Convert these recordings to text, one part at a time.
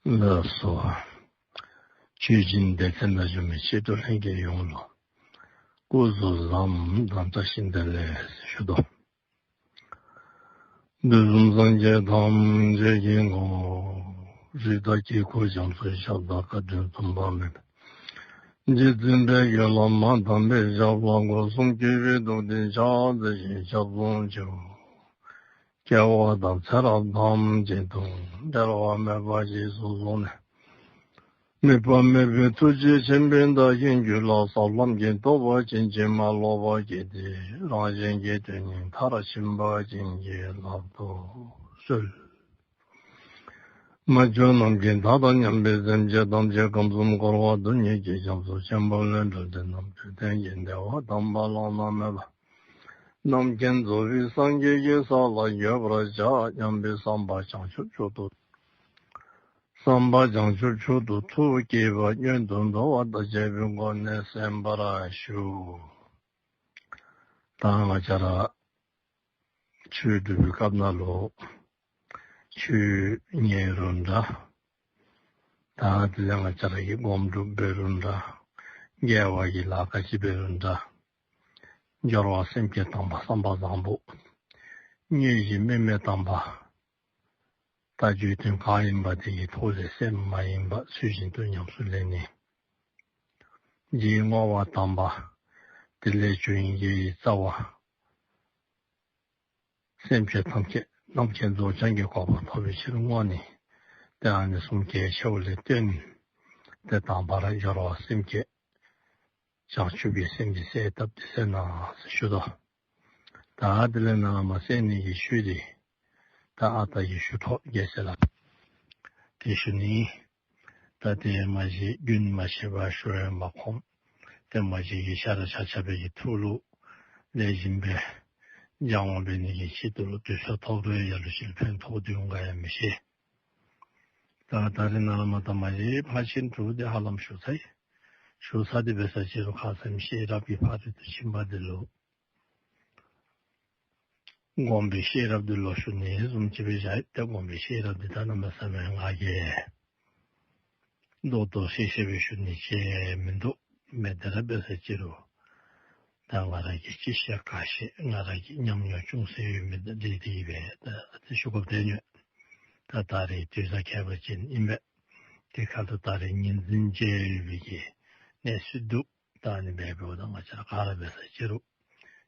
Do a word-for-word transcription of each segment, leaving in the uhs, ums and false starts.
ལགས་སོ། ཆོས་སྦྱིན་སྡེ་ཚན་ནང་བཞུགས་མི་ཆེད་དུ་ལྷན་རྒྱས་ཡོངས་ལུ་སྐུ་གཟུགས་བཟང་དང་བཀྲ་ཤིས་བདེ་ལེགས་ཞུ་དོ། དུས་གསུམ་སངས་རྒྱས་ཐམས་ཅད་ཀྱི་ངོ་བོ། རིགས་དང་དཀྱིལ་འཁོར་རྒྱ་མཚོའི་ཞབས་དང་། བཀའ་དྲིན་མཚུངས་པ་མེད་པའི་རྗེ་བཙུན་དཔལ་གྱི་བླ་མ་དམ་པའི་ཞབས་ལ་སྒོ་གསུམ་གུས་པས་འདུད་དེ་ཕྱག་འཚལ་ཞིང་ཞབས་ཟུང་མཆིའོ། སྐྱེ་བ་དང་ཚེ་རབས་ཐམས་ཅད་དུ་འབྲལ་བ་མེད་པར་རྗེས་སུ་བཟུང་ནས། དམིགས་པ་མེད་པའི་ཐུགས་རྗེ་ཆེན་པོས་བདག་གི་རྒྱུད་ལ་ཟབ་ལམ་གྱི་རྟོགས་པ་ཕྱིན་ཅི་མ་ལོག་པ་སྐྱེས་ཏེ། རང་གཞན་གྱི་དོན་གཉིས་མཐར་ཕྱིན་པ་བྱིན་གྱིས་བརླབ་ཏུ་གསོལ། མ་གྱུར་ནམ་མཁའི་མཐའ་དང་མཉམ་པའི་སེམས་ཅན་ཐམས་ཅད་ཁམས་གསུམ་འཁོར་བ་སྡུག་བསྔལ་གྱི་རྒྱ་མཚོ་ཆེན་པོ་ལས་སྒྲོལ་ཏེ་རྣམ་གྲོལ་གཏན་གྱི་བདེ་བ་དམ་པ་བླ་ན་མེད་པ་རྣམ་མཁྱེན་རྫོགས་པའི་སངས་རྒྱས་ཀྱི་ས་ལ་འགོད་པར་བྱ་སྙམ་པའི་བསམ་པ་བྱང་ཆུབ་མཆོག་ཏུ། བསམ་པ་བྱང་ཆུབ་མཆོག་ཏུ་ཐུགས་བསྐྱེད་པ་སྔོན་དུ་འགྲོ་བ་དང་བཅས་པའི་སྒོ་ནས་གསན་པར་ཞུ། ད་ང་བཅས་ར་ཆོས་སྒྲུབ་པའི་སྐབས་ནང་ལུ་ཆོས་ཉན་རུང་འདྲ། ད་དེ་ལས་ང་བཅས་ར་གིས་སྒོམ་སྒྲུབ་འབད་རུང་འདྲ། དགེ་བ་གི་ལཱ་ག་ཅི་འབད་རུང་འདྲ། སྦྱོར་བ་སེམས་བསྐྱེད་དམ་པ་བསམ་པ་བཟང་པོ། དངོས་གཞི་དམིགས་མེད་དམ་པ། ད་རྒྱུ་མཐུན་གང་ཡིན་པ་དེ་གི་ཐོག་ལས་སེམས་མ་ཡེངས་པར་ཚུལ་བཞིན་དུ་ཉམས་སུ་ལེན་ནི། རྗེས་བསྔོ་བ་དམ་པ། དེ་ལས་བྱུང་བའི་རྩ་བ། སེམས་ཅན་ཐམས་ཅད་རྣམ་མཁྱེན་རྫོགས་བྱང་གི་གོ་འཕང་ཐོབ་པའི་ཕྱིར་བསྔོ་ནི། དེ་ཨ་ནི་གསུམ་གལ་ཆེཝ་ལས་བརྟེན། དེ་དང་པ་ར་སྦྱོར་བ་སེམས་བསྐྱེད། བྱང་ཆུབ་ཀྱི་སེམས་ཀྱི་གསལ་བཏབ་སྟེ་གསན་གནང་ཞུ་དོ། ད་དེ་ལས་ནཱ་ལས་མར་གསན་ནི་གི་ཤུལ་འདི། ད་ཨ་རྟག་གི་ཞུ་ཐོག་རྒྱལ་སྲས་ལགས་དེ་ཞུ་ནི། ད་དེ་མ་གཞི་རྒྱུན་མ་ཆད་པར་ཞུ་བའི་མ་ཁོམ། དེ་མ་གཞི་གི་ཤ་ར་ཆ་ཆ་བའི་གི་ཐུགས་ལུ་ལེགས་ཤོམ་སྦེ་སྦྱང་བ་འབད་ནི་གི་ཆེད་དུ་ལུ་དུས་ཚོད་ཐོབ་རུང་ཡང་ལུ་ཅིག་ཕན་ཐོགས་དོ་འོང་ག་ཡང་མི་ཤེས། ད་ད་རེས་ནཱ་ལས་མར་ད་མ་གཞི་ཕར་ཕྱིན་དྲུག་དེ་ཧ་ལམ་ཞུ་ཚར་ཡི། ཞུ་ཚར་དེ་འབད་ས་ཅིག་རུང་ཁ་ཙ་ཤེས་རབ་ཀྱི་ཕ་རོལ་ཏུ་ཕྱིན་པ་འདི་ལུ་སྒོམ་པའི་ཤེས་རབ་འདི་ལོག་ཞུ་ནི་བཟུམ་ཅིག་སྦེ་བཞག་ཡི། ཏེ་སྒོམ་པའི་ཤེས་རབ་འདི་ད་གནམ་མེད་ས་མེད་ང་གིས་རྡོག་རྡོག་ཤེས་ཤེས་སྦེ་ཞུ་ནི་ཅིག་མིན་འདུག། མེད་དེ་ར་འབད་ས་ཅིག་རུང་ད་ང་ར་གིས་ཅི་ཤེས་ག་ཤེས་ང་ར་གིས་ཉམས་མྱོང་ཅུང་ཟད་ཡོད་མི་འདི་འདི་སྦེ་ད་ཨ་ཙི་ཞུ་དགོཔ་ཐོན་ཡོད། ད་ད་རེས་དུས་ཚོད་ཁྱད་པར་ཅན་ཨིན་པས། དེ་ཁར་ད་ད་རེས་ཉིན་འཛིན་བཅས་ཡོད་པའི་གི་གནས་ཚུལ་འདུག། ད་ཨ་ནི་འབདཝ་ད་ང་བཅས་ར་ག་ར་འབད་ས་ཅིག་རུང་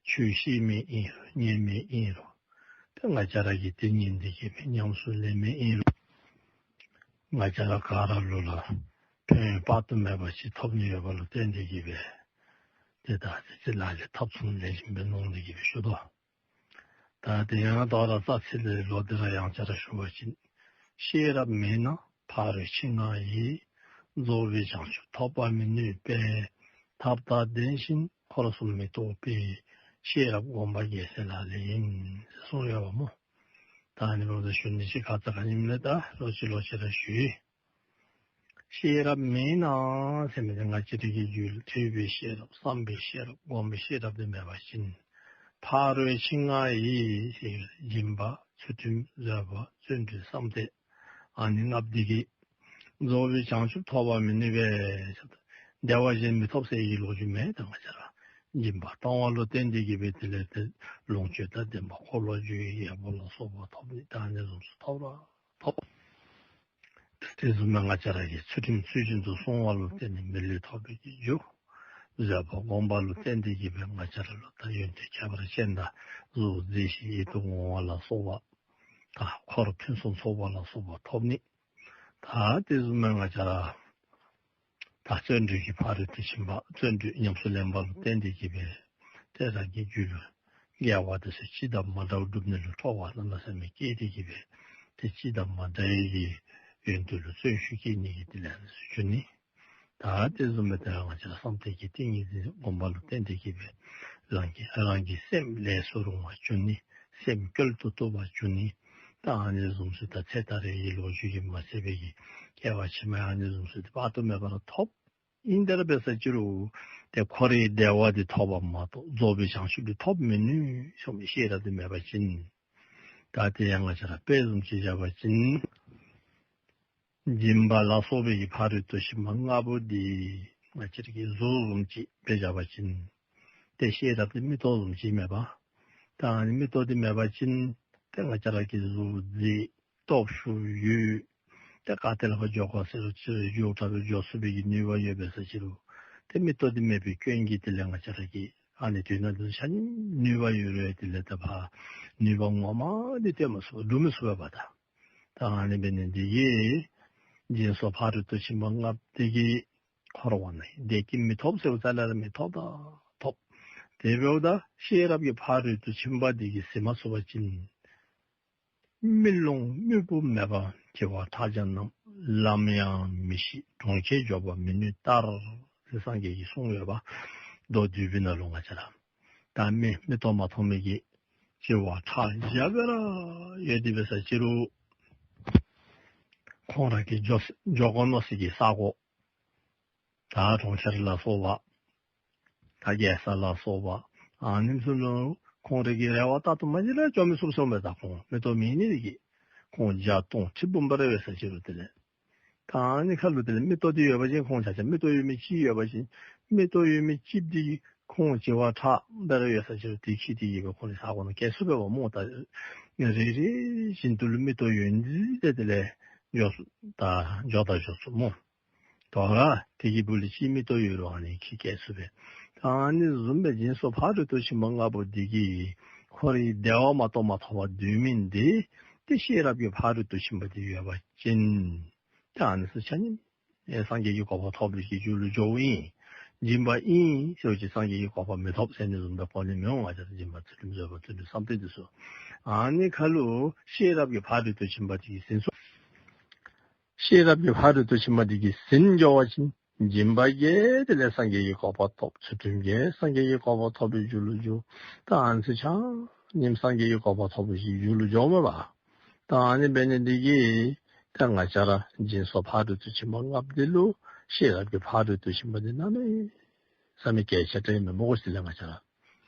ཆོས་ཤེས་མི་ཨིན་རུང་ཉན་མི་ཨིན་རུང་ཏེ་ང་བཅས་ར་གིས་དེ་ཉན་ཏེ་གི་སྦེ་ཉམས་སུ་ལེན་མི་ཨིན་རུང་ང་བཅས་ར་ག་ར་ལུ་ལུ་ཕན་ཡོན་དཔག་ཏུ་མེད་པ་ཅིག་ཐོབ་ནི་ཡོད་པ་ལུ་བརྟེན་ཏེ་གི་སྦེ་ཏེ་ད་ཨ་ཙི་ལག་ལེན་ཐབས་ཚུ་ལེགས་ཤོམ་སྦེ་གནང་སྟེ་གི་སྦེ་ཞུ་དོ། ད་དེ་ཡང་དོ་རུང་རྩ་ཚིག་ལས་ལོག་སྟེ་ར་ཡང་བསྐྱར་ཞུ་བ་ཅིན། ཤེས་རབ་མེད་ན་ཕ་རོལ་ཕྱིན་ལྔ་ཡི། རྫོགས་པའི་བྱང་ཆུབ་ཐོབ་པར་མི་ནུས་པས། ཐབས་དང་ལྡན་ཞིང་འཁོར་གསུམ་མི་རྟོག་པའི། ཤེས་རབ་སྒོམ་པ་རྒྱལ་སྲས་ལག་ལེན་ཡིན། གསུངས་ཡོདཔ་སྨོ། ད་ཨ་ནི་འབདཝ་ད་ཞུ་ནི་ཅིག་ཁ་ཙ་ཁ་ཉིནམ་ལས་ད་ལོག་ཅི་ལོག་ཅི་ར་ཞུ་ཡི། ཤེས་རབ་མེད་ན་ཟེར་མི་འདི་ང་བཅས་རའི་གི་རྒྱུད་ལུ་ཐོས་པའི་ཤེས་རབ་བསམ་པའི་ཤེས་རབ་སྒོམ་པའི་ཤེས་རབ་འདི་མེད་པ་ཅིན་ཕ་རོལ་ཕྱིན་ལྔ་ཡི་ཟེར་སྦྱིན་པ་ཚུལ་ཁྲིམས་བཟོད་པ་བརྩོན་འགྲུས་བསམ་གཏན་ཨ་ནི་ལྔ་པོ་འདི་གིས་རྫོགས་པའི་བྱང་ཆུབ་ཐོབ་པར་མི་ནུས་པས། བདེ་བ་གཞན་མི་ཐོབ་ཟེར་བའི་ལོ་རྒྱུས་མེད། ད་ང་བཅས་ར་སྦྱིན་པ་བཏང་བ་ལུ་བརྟེན་ཏེ་གི་སྦེ་དེ་ལས་ཏེ་ལོངས་སྤྱོད་དང་ལྡན་པ་འཁོར་ལོས་སྒྱུར་བའི་རྒྱལ་པོ་ལ་སོགས་པ་ཐོབ་ནི་ད་ཨ་ནི་བཟུམ་ཚུ་ཐོབ་ར་ཐོབ། དེ་བཟུམ་སྦེ་ང་བཅས་ར་གིས་ཚུལ་ཁྲིམས་ཚུལ་བཞིན་དུ་བསྲུང་བ་ལུ་བརྟེན་ནས་མི་ལུས་ཐོབ་པའི་གི་རྒྱུ། བཟོད་པ་སྒོམ་པ་ལུ་བརྟེན་ཏེ་གི་སྦེ་ང་བཅས་ར་ལུ་ད་ཡོན་ཏན་ཁྱད་པར་ཅན་དང་གཟུགས་མཛེས་ཤིང་ཡིད་དུ་འོང་བ་ལ་སོགས་པ། ད་འཁོར་ཕུན་སུམ་ཚོགས་པ་ལ་སོགས་པ་ཐོབ་ནི། ད་དེ་བཟུམ་སྦེ་ང་བཅས་ར་ད་བརྩོན་འགྲུས་ཀྱི་ཕ་རོལ་ཏུ་ཕྱིན་པ་བརྩོན་འགྲུས་ཉམས་སུ་ལེན་པ་ལུ་བརྟེན་ཏེ་གི་སྦེ་ཏེ་རང་གི་རྒྱུད་ལུ་དགེ་བ་དེ་ཚུ་སྤྱི་དང་མ་འདྲཝ་སྒྲུབ་ནི་ལུ་སྤྲོ་བ་གནམ་མེད་ས་མེད་སྐྱེས་ཏེ་གི་སྦེ་ཏེ་སྤྱི་དང་མ་འདྲ་བའི་གི་ཡོན་ཏན་ལུ་བརྩོན་ཤུགས་སྐྱེད་ནི་གི་དེ་ལས་ཨ་ནི་ཚུ་འབྱུང་ནི། ད་དེ་བཟུམ་སྦེ་ཏེ་རང་བཅས་ར་བསམ་གཏན་གྱི་ཏིང་ངེ་འཛིན་སྒོམ་པ་ལུ་བརྟེན་ཏེ་གི་སྦེ་རང་གི་རང་གི་སེམས་ལས་སུ་རུང་བ་འབྱུང་ནི། སེམས་སྐྱོ་ཏོག་ཏོ་བ་འབྱུང་ནི། ད་ཨ་ནི་བཟུམ་ཚུ་ད་ཚེ་ད་རེས་ཀྱི་ལོ་རྒྱུས་ཀྱིས་མ་ཚད་པའི་གི་སྐྱེ་བ་ཕྱི་མའི་ཨ་ནི་བཟུམ་ཚུ་དེ་དཔག་ཏུ་མེད་པ་ར་ཐོབ། ཨིན་དེ་ར་འབད་ས་ཅིག་རུང་ཏེ་འཁོར་བའི་བདེ་བ་འདི་ཐོབ་པ་མ་གཏོགས་རྫོགས་པའི་བྱང་ཆུབ་འདི་ཐོབ་མི་ནུས་ཟེར་མི་ཤེས་རབ་འདི་མེད་པ་ཅིན། ད་དེ་ཡང་ང་བཅས་ར་དཔེ་བཟུམ་ཅིག་བཞག་པ་ཅིན། སྦྱིན་པ་ལ་སོགས་པའི་གི་ཕ་རོལ་ཏུ་ཕྱིན་པ་ལྔ་པོ་འདི་ང་བཅས་ར་གི་གཟུགས་བཟུམ་ཅིག་སྦེ་བཞག་པ་ཅིན་ཏེ་ཤེས་རབ་འདི་མིག་ཏོ་བཟུམ་ཅིག་མེད་པ། ད་ཨ་ནི་མིག་ཏོ་འདི་མེད་པ་ཅིན་ཏེ་ང་བཅས་ར་གི་གཟུགས་མཛེས་སྟོབས་ཤུགས་ཡོད། ཏེ་ག་ཏེ་ལས་ཕར་འགྱོ་དགོ་ཟེར་རུང་ཅིག་འགྱོ་དྲག་སྦེ་འགྱོ་ཚུགས་པའི་གི་ནུས་པ་ཡོད་པས་ཟེར་ཅི་རུང་ཏེ་མིག་ཏོ་འདི་མེད་པའི་སྐྱོན་གྱིས་དེ་ལས་ང་བཅས་ར་གི་ཨ་ནི་དུས་ན་འདི་ཆ་མཉམ་ནུས་པ་ཡོད་རུང་དེ་ལས་ད་ཕར་ནུས་པ་ངོ་མ་འདི་སྟོན་མ་ཚུགས་སྒྲུབ་མི་ཚུགས་པས་པ་ད། ད་ཨ་ནི་འབད་ནི་འདི་གིས་སྦྱིན་སོགས་ཕ་རོལ་ཏུ་ཕྱིན་པ་ལྔ་པོ་འདི་གིས་འཁོར་བ་ན་བདེ་སྐྱིད་མི་ཐོབ་ཟེརཝ་ད་ལས་ར་མི་ཐོབ་ད་ཐོབ། དེ་འབདཝ་ད་ཤེས་རབ་ཀྱི་ཕ་རོལ་ཏུ་ཕྱིན་པ་འདི་གིས་ཟིན་མ་ཚུགས་པ་ཅིན་མི་སློང་དམོད་བུ་མེད་པར་བྱེ་བ་ཕྲག་བརྒྱ་རྣམས། ལམ་ཡང་མི་ཤེས་གྲོང་ཁྱེར་འབྱོར་པ་མི་ནུས་ལྟར། ཟེར་སངས་རྒྱས་ཀྱིས་གསུངས་ཡོད་པ། མདོ་བསྡུས་པའི་ནང་ལུ་ང་བཅས་ར་ད་མི་མིག་ཏོ་མ་མཐོང་མི་གི་བྱེ་བ་ཕྲག་བརྒྱ་སྦེ་ར་ཡོད་དེ་འབད་ས་ཅི་རུང་ཁོང་ར་གིས་འགྱོ་འགྱོ་དགོ་མནོ་ས་གི་ས་གོ་ད་གྲོང་ཁྱེར་ལ་སོགས་པ་ད་རྒྱལ་ས་ལ་སོགས་པ་ཨ་ནི་ཚུ་ལུ་ཁོང་ར་གི་རེ་བ་ལྟར་དུ་མ་གཞི་ར་འགྱོ་མི་ཚུགས་ཚུགས་མས། ད་ཁོང་མིག་ཏོ་མེད་ནི་འདི་གིས་ཁོང་བརྒྱ་སྟོང་ཁྲི་འབུམ་སྦེ་ར་ཡོད་ས་ཅི་རུང་དེ་ལས་ད་ཨ་ནི་ཁ་ལུ་དེ་ལས་མིག་ཏོ་འདི་ཡོད་པ་ཅིན་ཁོང་ཆ་ཁྱབ་མིག་ཏོ་ཡོད་མི་ཅིག་ཡོད་པ་ཅིན་མིག་ཏོ་ཡོད་མི་ཅིག་འདི་གིས་ཁོང་བྱེ་བ་ཕྲག་སྦེ་ར་ཡོད་ས་ཅི་རུང་དེ་ཁྱིད་དེ་གིས་སྦེ་ཁོང་རའི་ས་གོ་ནང་བསྐྱལ་ཚུགས་པས་པ་སྨོ། ད་རེ་རེ་བཞིན་དུ་ལུ་མིག་ཏོ་ཡོད་ནི་འདི་དེ་ལས་འགྱོ་ད་འགྱོ་ད་འགྱོ་ཚུགས་སྨོ། དོ་རུང་དེ་གི་སྦུག་ལུ་ཅིག་མིག་ཏོ་ཡོད་རུང་ཨ་ནི་ཁྱིད་བསྐྱལ་ཚུགས་པས། ད་ཨ་ནི་བཟུམ་སྦེ་སྦྱིན་སོགས་ཕ་རོལ་ཏུ་ཕྱིན་པ་ལྔ་པོ་འདི་གིས་ཁོ་རའི་བདེ་བ་མ་གཏོགས་མ་ཐོབ་པར་སྡོད་མི་འདི་ཏེ་ཤེས་རབ་ཀྱི་ཕ་རོལ་ཏུ་ཕྱིན་པ་འདི་ཡོད་པ་ཅིན་ཏེ་ཨ་ནི་ཚུ་ཆ་མཉམ་ཨེ་སངས་རྒྱས་ཀྱི་གོ་འཕང་ཐོབ་པའི་གི་རྒྱུ་ལུ་འགྱོཝ་ཨིན། སྦྱིན་པ་ཨིན་ཟེར་བ་ཅིན་སངས་རྒྱས་ཀྱི་གོ་འཕང་མི་ཐོབ་ཟེར་ནི་བཟུམ་སྦེ་གོ་ནི་མི་འོང་། ང་བཅས་ར་སྦྱིན་པ་ཚུལ་ཁྲིམས་བཟོད་པ་བརྩོན་འགྲུས་བསམ་གཏན་འདི་ཚུ་ཨ་ནི་ཁ་ལུ་ཤེས་རབ་ཀྱི་ཕ་རོལ་ཏུ་ཕྱིན་པ་འདི་གིས་ཟིན་ཚུགས། ཤེས་རབ་ཀྱི་ཕ་རོལ་ཏུ་ཕྱིན་པ་འདི་གིས་ཟིན་འགྱོ་བ་ཅིན་སྦྱིན་པ་གིས་དེ་ལས་སངས་རྒྱས་ཀྱི་གོ་འཕང་ཐོབ། ཚུལ་ཁྲིམས་གིས་སངས་རྒྱས་ཀྱི་གོ་འཕང་ཐོབ་པའི་རྒྱུ་ལུ་འགྱུར། ད་ཨ་ནི་ཚུ་ཆ་མཉམ་སངས་རྒྱས་ཀྱི་གོ་འཕང་ཐོབ་པའི་རྒྱུ་ལུ་འགྱོཝ་མས་པ། ད་ཨ་ནི་འབད་ནི་འདི་གིས་ད་ང་བཅས་ར་སྦྱིན་སོགས་ཕ་རོལ་ཏུ་ཕྱིན་པ་ལྔ་པོ་འདི་ལུ་ཤེས་རབ་ཀྱི་ཕ་རོལ་ཏུ་ཕྱིན་པ་འདི་གནམ་མེད་ས་མེད་གལ་ཆེ་དྲགས་ཨིན་མས་སྨོ་གོ། དེ་ལས་ང་བཅས་ར་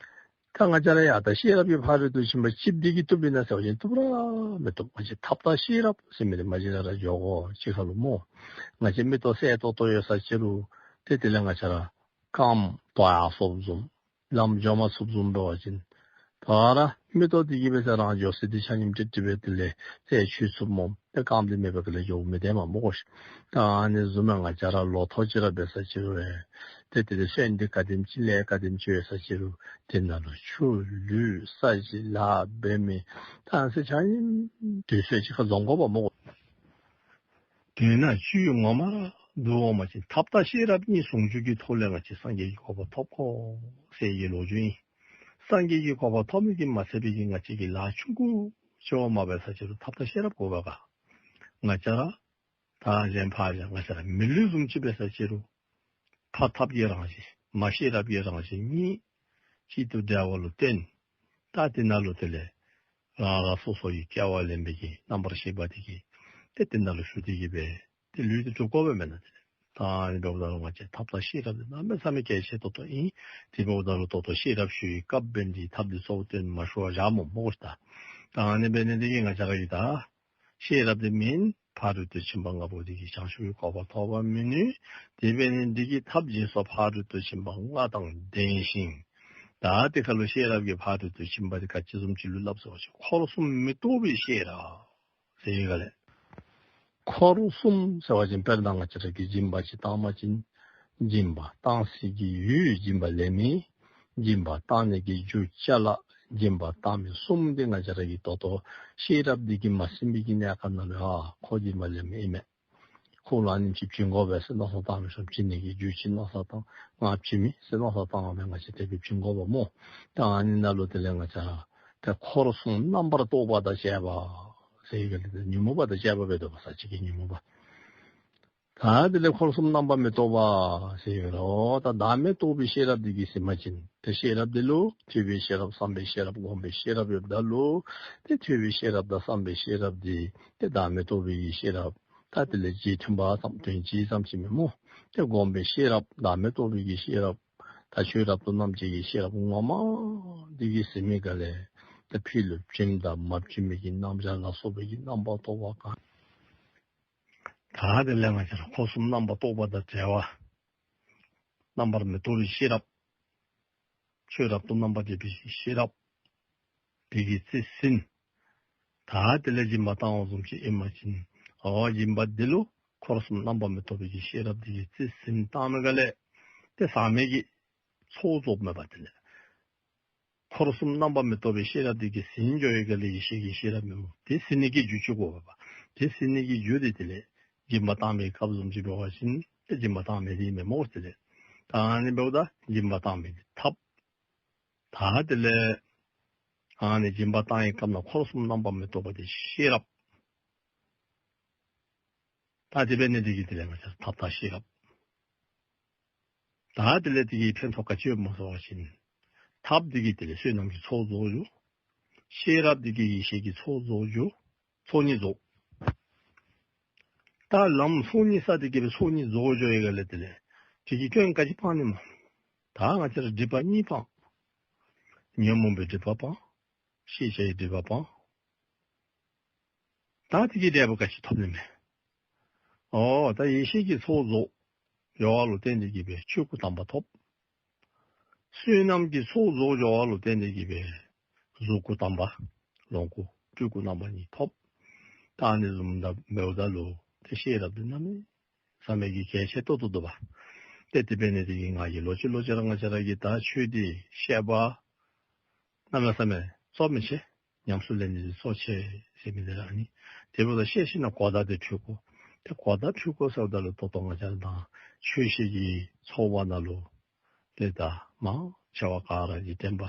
ད་ང་བཅས་ར་ཡང་ད་ཤེས་རབ་ཀྱི་ཕ་རོལ་ཏུ་ཕྱིན་པ་ཅིག་འདི་གིས་བཏུབ་ཨིན་ན་ཟེར་བ་ཅིན་བཏུབ་ར་མི་བཏུབ། ང་བཅས་ཐབས་དང་ཤེས་རབ་ཟེར་མི་འདི་མ་གཞི་ར་ར་འགྱོ་དགོ། གཅིག་ཁ་ལུ་སྨོ། ང་བཅས་མིག་ཏོ་གསལ་ཏོག་ཏོ་ཡོད་ས་ཅི་རུང་ཏེ་དེ་ལས་ང་བཅས་ར་རྐངམ་དོ་ཡར་སོངམ་བཟུམ་ལམ་འགྱོ་མ་ཚུགསཔ་བཟུམ་འབད་བ་ཅིན་ད་ར་མིག་ཏོ་འདི་གིས་འབད་ས་རང་འགྱོ་ས་འདི་ཆ་མཉམ་ཀྲིག་ཀྲི་སྦེ་དེ་ལས་རྩད་ཆོད་ཚུགསཔ་སྨོ། ཏེ་རྐངམ་འདི་མེད་པའི་སྒང་ལས་འགྱོ་མི་བདེ་མས་སྨོ་གོ་ཤིག། ད་ཨ་ནི་བཟུམ་སྦེ་ང་བཅས་ར་ལོ་ཐོག་ཅིག་ར་འབད་ས་ཅི་རུང་ཨེ་ཏེ་དེ་ལས་སོན་འདི་ག་དེམ་ཅིག་ལས་ག་དེམ་ཅིག་ཡོད་ས་ཅི་རུང་དེ་ནང་ལུ་ཆུ་ལུད་ས་གཞི་ལཱ་འབད་མི་ད་ཨ་ནི་ཚུ་ཆ་མཉམ་དུས་ཚོད་ཅིག་ཁར་འཛོམས་དགོ་པས་སྨོ་གོ། དོན་ནང་བཅུད་ངོ་མ་ར་བསྡུ་འོང་པ་ཅིན་ཐབས་དང་ཤེས་རབ་གཉིས་ཟུང་འཇུག་གི་ཐོག་ལས་ང་བཅས་སངས་རྒྱས་ཀྱི་གོ་འཕང་ཐོབ་དགོ་ཟེར་བའི་ལོ་རྒྱུས་ཨིན། སངས་རྒྱས་ཀྱི་གོ་འཕང་ཐོབ་མི་གིས་མ་ཚད་པའི་གི་ང་བཅས་ཀྱིས་ལཱ་ཆུང་ཀུ་ཅིག་མ་འབད་ས་ཅི་རུང་ཐབས་དང་ཤེས་རབ་དགོ་པས་ག། ང་བཅས་ར་ད་གཞན་ཕར་གཞན་ང་བཅས་ར་མི་ལུས་བཟུམ་ཅིག་འབད་ས་ཅི་རུང་ཕ་ཐབས་ཀྱི་རང་བཞིན་མ་ཤེས་རབ་ཀྱི་རང་བཞིན་གཉིས་གཅིག་ཏུ་འབྲེལ་བ་ལུ་བརྟེན། ད་དེ་ནང་ལུ་དེ་ལས་རང་རང་སོ་སོ་ཡི་སྐྱེ་བ་ལེན་པའི་གི་རྣམ་པར་ཤེས་པ་དེ་གིས་ཏེ་དེ་ནང་ལུ་ཞུགས་ཏེ་གིས་སྦེ་ཏེ་ལུས་འདི་གྲུབ་དགོ་པས་མེན་ན། དེ་ལས་ད་ཨ་ནི་འབདཝ་ད་ལུ་ང་བཅས་ཐབས་དང་ཤེས་རབ་འདི་གནམ་མེད་ས་མེད་གལ་ཆེ་ཏོག་ཏོ་ཨིན། དེ་འབདཝ་ད་ལུ་ད་ལྟོ་ཤེས་རབ་ཞུ་བའི་སྐབས་འབད་ནི་འདི་ཐབས་འདི་གཙོ་བོ་བཏོན་མ་ཞུ་བར་བཞག་སྨོ་སྨོ་གོ་ཤིག། ད་ད་ཨ་ནི་འབད་ནི་འདི་གིས་ང་བཅས་ར་གིས་ད་ཤེས་རབ་འདི་མེད་ན་ཕ་རོལ་ཏུ་ཕྱིན་པ་ལྔ་པོ་འདི་གིས་བྱང་ཆུབ་ཀྱི་གོ་འཕང་ཐོབ་པ་མི་ནུས། དེ་འབད་ནི་འདི་གིས་ཐབས་སྦྱིན་སོགས་ཕ་རོལ་ཏུ་ཕྱིན་པ་ལྔ་དང་ལྡན་ཞིང་། ད་དེ་ཁ་ལུ་ཤེས་རབ་ཀྱི་ཕ་རོལ་ཏུ་ཕྱིན་པ་འདི་ག་ཅི་བཟུམ་ཅིག་ལུ་སླབ་ཟེར་བ་ཅིན་འཁོར་གསུམ་མི་རྟོག་པའི་ཤེས་རབ་ཟེར་ཡི་ག་ལགས། འཁོར་གསུམ་ཟེར་བ་ཅིན་དཔེར་ན་ང་བཅས་ར་གིས་སྦྱིན་པ་ཅིག་བཏང་པ་ཅིན་སྦྱིན་པ་བཏང་སའི་གི་ཡུལ་སྦྱིན་པ་ལེན་མི་སྦྱིན་པ་བཏང་ནི་གི་རྒྱུ་ཅ་ལ་སྦྱིན་པ་བཏང་མི་གསུམ་འདི་ང་བཅས་ར་གིས་ད་ལྟོ་ཤེས་རབ་འདི་གིས་མ་ཟིན་པའི་གི་གནས་སྐབས་ནང་ལུ་ཨ་ཁོ་སྦྱིན་པ་ལེན་མི་ཨིན་མས། ཁོ་ལུ་ཨ་ནེམ་ཅིག་བྱིན་དགོ་པས་ཟེར་མནོ་བསམ་བཏང་མི་ཤོམ་བྱིན་ནི་གི་རྒྱུ་ཅིག་མནོ་བསམ་བཏང་ང་བྱིན་མི་ཟེར་མནོ་བསམ་བཏང་བ་མེན། ང་བཅས་དེ་སྦེ་བྱིན་དགོ་པས་སྨོ། ད་ཨ་ནི་ནང་ལུ་དེ་ལས་ང་བཅས་ར་ཏེ་འཁོར་གསུམ་རྣམ་པར་རྟོག་པ་དང་བཅས་པ་ཟེར་ཡི་ག་ལགས། ཉོན་མོངས་པ་དང་བཅས་པ་འབད་དོ་བ་ས་ཅིག་གི་ཉོན་མོངས་པ། ད་དེ་ལས་འཁོར་གསུམ་རྣམ་པར་མི་རྟོག་པ་ཟེར་ཡི་ག་ལགས། ད་བདག་མེད་རྟོགས་པའི་ཤེས་རབ་འདི་གིས་ཟིན་པ་ཅིན་ཏེ་ཤེས་རབ་འདི་ལུ་ཐོས་པའི་ཤེས་རབ་བསམ་པའི་ཤེས་རབ་སྒོམ་པའི་ཤེས་རབ་ཡོདཔ་ད་ལུ་ཏེ་ཐོས་པའི་ཤེས་རབ་དང་བསམ་པའི་ཤེས་རབ་འདི་ཏེ་བདག་མེད་རྟོགས་པའི་གི་ཤེས་རབ་ད་དེ་ལས་རྗེས་མཐུན་པ་ཙམ་དོན་སྤྱི་ཙམ་ཅིག་མེན་སྨོ། ཏེ་སྒོམ་པའི་ཤེས་རབ་བདག་མེད་རྟོགས་པའི་གི་ཤེས་རབ་ད་ཆོས་རབ་ཏུ་རྣམ་འབྱེད་ཀྱི་ཤེས་རབ་ངོ་མ་འདི་གིས་ཟིན་མི་ག་ལས་ཏེ་ཕྱི་ལུ་བྱིནམ་དང་མ་བྱིན་མི་གི་རྣམ་གཞག་ལ་སོགས་པའི་གི་རྣམ་པར་རྟོག་པ་གང་ད་ ད་དེ་ལས་ང་བཅས་ར་འཁོར་གསུམ་རྣམ་པར་རྟོག་པ་དང་བྲལ་བ། རྣམ་པར་མི་རྟོག་པའི་ཤེས་རབ། ཆོས་རབ་ཏུ་རྣམ་པར་འབྱེད་པའི་ཤེས་རབ། དེ་གིས་རྩིས་ཟིན། ད་དེ་ལས་སྦྱིན་པ་བཏང་བ་བཟུམ་ཅིག་ཨིན་པ་ཅིན། འོ་སྦྱིན་པ་འདི་ལུ་འཁོར་གསུམ་རྣམ་པར་མི་རྟོག་པའི་གི་ཤེས་རབ་འདི་གིས་རྩིས་ཟིན་བཏང་མི་ག་ལས། ཏེ་ཟག་མེད་ཀྱི་ཚོགས་རྫོགས་མེད་པ་དེ་ལས། འཁོར་གསུམ་རྣམ་པར་མི་རྟོག་པའི་ཤེས་རབ་འདི་གིས་ཟིན་འགྱོ་བའི་ག་ལས་ཡེ་ཤེས་ཀྱི་ཤེས་རབ་མེད་པ། དེ་ཟིན་ནི་གི་རྒྱུ་ཅིག་དགོ་པས། དེ་ཟིན་ནི་གི་རྒྱུ་འདི་དེ་ལས་སྦྱིན་པ་བཏང་མི་སྐབས་བཟུམ་ཅིག་འབད་བ་ཅིན་ཏེ་སྦྱིན་པ་བཏང་མི་དེ་མེན་མོ་ཟེར་ཏེ། ད་ཨ་ནི་འབདཝ་ད་སྦྱིན་པ་བཏང་མི་གི་ཐབས། ད་དེ་ལས་ཨ་ནི་སྦྱིན་པ་བཏང་བའི་སྐབས་ན་འཁོར་གསུམ་རྣམ་པར་མི་རྟོག་པ་དེ་ཤེས་རབ། ད་དེ་འབད་ནི་དེ་གིས་དེ་ལས་ང་བཅས་ཐབས་དང་ཤེས་རབ། ད་དེ་ལས་དེ་གིས་ཕན་ཐོགས་ག་ཅི་ཡོདཔ་སྨོ་ཟེར་བ་ཅིན། ཐབས་དེ་གིས་དེ་ལས་བསོད་ནམས་ཀྱི་ཚོགས་རྫོགས་འགྱོ། ཤེས་རབ་དེ་གིས་ཡེ་ཤེས་ཀྱི་ཚོགས་རྫོགས་འགྱོ། ཚོགས་གཉིས་རྫོགས། ད་ལམ་ཚོགས་གཉིས་ས་དེ་གིས་སྦེ་ཚོགས་གཉིས་རྫོགས་འགྱོ་བའི་ག་ལས་དེ་ལས་དེ་གིས་སྐྱོན་ག་ཅི་སྤང་ནི་སྨོ། ད་ང་བཅས་ར་སྒྲིབ་པ་གཉིས་སྤང་། ཉོན་མོངས་པའི་སྒྲིབ་པ་སྤང་། ཤེས་བྱའི་སྒྲིབ་པ་སྤང་། ད་དེ་གི་འབྲས་བུ་ག་ཅི་ཐོབ་ནི་མས། འོ་ད་ཡེ་ཤེས་ཀྱི་ཚོགས་རྫོགས་འགྱོ་བ་ལུ་བརྟེན་ཏེ་གིས་སྦེ་ཆོས་སྐུ་དམ་པ་ཐོབ། བསོད་ནམས་ཀྱི་ཚོགས་རྫོགས་འགྱོ་བ་ལུ་བརྟེན་ཏེ་གིས་སྦེ་གཟུགས་སྐུ་དམ་པ། ལོངས་སྐུ་སྤྲུལ་སྐུ་རྣམ་པ་གཉིས་ཐོབ། ད་ཨ་ནི་བཟུམ་ད་འབདཝ་ད་ལུ་ཏེ་ཤེས་རབ་འདི་གནམ་མེད་ས་མེད་ཀྱི་གལ་ཆེ་ཏོག་ཏོ་འདུག་པ། ཏེ་དེ་འབད་ནི་དེ་གིས་ང་གིས་ལོག་ཅི་ལོག་ཅི་ར་ང་བཅས་ར་གིས་ད་ཆོས་འདི་བཤད་པ་གནམ་མེད་ས་མེད་གཙོ་མི་ཆེ། ཉམས་སུ་ལེན་ནི་འདི་གཙོ་ཆེ་ཟེར་མི་འདི་ར་ཨ་ནི། དེ་འབདཝ་ད་བཤད་ཞིནམ་ལས་གོ་བརྡ་འདི་འཕྲོད་དགོ། ཏེ་གོ་བརྡ་འཕྲོད་དགོ་ཟེརཝ་ད་ལུ་ད་ལྟོ་ང་བཅས་ར་དང་ཆོས་བཤད་ཀྱི་ཚོགས་པ་ནང་ལུ་ཏེ་ད་མང་ཆེ་བ་ག་ར་གིས་བསྟན་པ་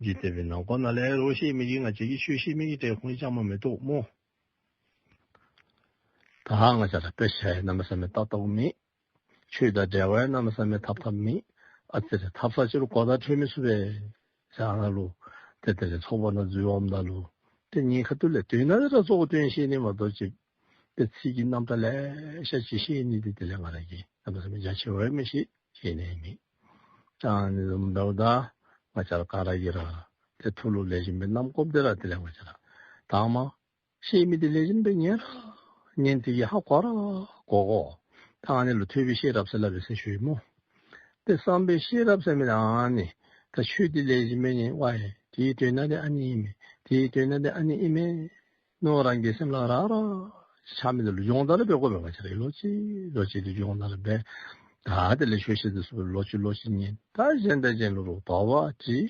འཇིག་རྟེན་པའི་ནང་འཁོད་ནང་ལས་རོགས་བཤད་མི་གིས་ང་བཅས་ཀྱིས་ཆོས་བཤད་མི་གི་གྲལ་ཁོངས་ཅང་མ་མི་གཏོགས་སྨོ། ད་ང་བཅས་ར་དཔེ་ཆ་ཡང་གནམ་མེད་ས་མེད་ལྟ་ལྟཝ་མེད། ཆོས་དང་འབྲེལ་བ་ཡང་གནམ་མེད་ས་མེད་འཐབ་འཐབ་མེད། ཨ་ཙི་རེ་འཐབ་ས་ཅིག་ལུ་གོ་བརྡ་འཕྲོད་མི་ཚུགས་པས་ཟེར་ཨ་ནཱ་ལུ་ཏེ་དེ་ལས་ཚོགས་པ་ནང་འཛུལ་འོངམ་ད་ལུ་ཏེ་ངེའི་ཁ་ཐུག་ལས་དོན་དག་ར་གཙོ་བོ་དོན་བཤད་ནི་མ་གཏོགས་ཅིག་ཏེ་ཚིག་གི་རྣམ་གྲངས་ལེ་ཤ་ཅིག་བཤད་ནི་འདི་དེ་ལས་ང་ར་གིས་གནམ་མེད་ས་མེད་རྒྱ་ཆེ་བ་མི་ཤེས། བཤད་ནི་མེད། ད་ཨ་ནི་བཟུམ་འབདཝ་ད་ང་བཅས་ར་ག་ར་གིས་ར་ཏེ་ཐུགས་ལུ་ལེགས་ཤོམ་སྦེ་བསྣམ་དགོཔ་འདི་ར་དེ་ལས་ང་བཅས་ར་དང་མ་བཤད་མི་འདི་ལེགས་ཤོམ་སྦེ་ཉན་ར་ཉན། དེ་གིས་ཧ་གོ་ར་གོ་དགོ། ད་ཨ་ནི་ལུ་ཐོས་པའི་ཤེས་རབ་ཟེར་སླབ་པས་ཟེར་ཞུ་ཡི་སྨོ། ཏེ་བསམ་པའི་ཤེས་རབ་ཟེར་མི་འདི་ཨ་ནི། ད་ཆོས་འདི་ལེགས་ཤོམ་སྦེ་ཉན། ཝའི་དེའི་དོན་དག་འདི་ཨ་ནི་ཨིན་མས། དེའི་དོན་དག་འདི་ཨ་ནི་ཨིན་མས་མནོ་རང་གི་སེམས་ལུ་ར་ར་ཆགས་མི་འདི་ལུ་སྦྱོང་བརྡར་འབད་དགོ་པས། ང་བཅས་ར་ལོག་ཅི་ལོག་ཅི་འདི་སྦྱོང་བརྡར་འབད། ད་དེ་ལས་ཆོས་བཤད་འདི་ཚུ་ལོག་ཅི་ལོག་ཅི་ཉན། ད་གཞན་དང་གཞན་ལུ་རོགས་དོགས་པ་དྲི།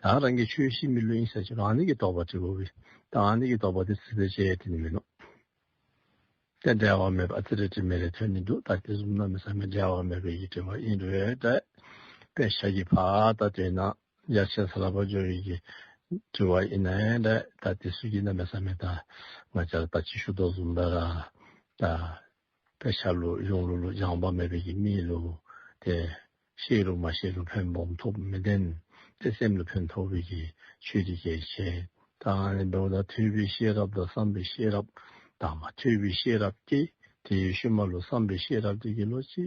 ད་རང་གིས་ཆོས་བཤད་མི་ལུ་ཨིན་ས་ཅིག་རུང་ཨ་ནི་གི་དོགས་པ་དྲི་དགོ་པས། ད་ཨ་ནི་གི་དོགས་པ་འདི་ཚིག་འདི་ཅིག་ཡང་དྲི་ནི་མིན་ནུག། ཏེ་འབྲེལ་བ་མེད་པ་ཨ་ཙི་རེ་དྲི་མི་རེ་ཐོན་ནི་འདུག། ད་དེ་བཟུམ་གནམ་མེད་ས་མེད་འབྲེལ་བ་མེད་པའི་གི་དྲི་བ་ཨིན་རུང་ད་དཔེ་ཆ་གི་ཕར་ད་དོན་ན་ཡར་ཆེ་ས་ལ་བ་འགྱོ་བའི་གི་དྲི་བ་ཨིན་ན་ད་ད་དེ་ཚུ་གིས་གནམ་མེད་ས་མེད་ད་ང་བཅས་ར་ད་ཅི་ཞུ་དོ་བཟུམ་སྦེ་ར་ད་དཔེ་ཆ་ལུ་གཞུང་ལུགས་ལུ་སྦྱངས་པ་མེད་པའི་གི་མི་ལུ་ཏེ་ཤེས་རུང་མ་ཤེས་རུང་ཕན་སྦོམ་ཐོགས་མི་བདེན། ཏེ་སེམས་ལུ་ཕན་ཐོགས་པའི་གི་ཆོས་འདི་གལ་ཆེ། ད་ཨ་ནི་འབདཝ་ད་ཐོས་པའི་ཤེས་རབ་དང་བསམ་པའི་ཤེས་རབ་དང་མ་ཐོས་པའི་ཤེས་རབ་ཀྱིས་དེའི་ཤུལ་མ་ལུ་བསམ་པའི་ཤེས་རབ་འདི་གིས་ལོག་ཅི་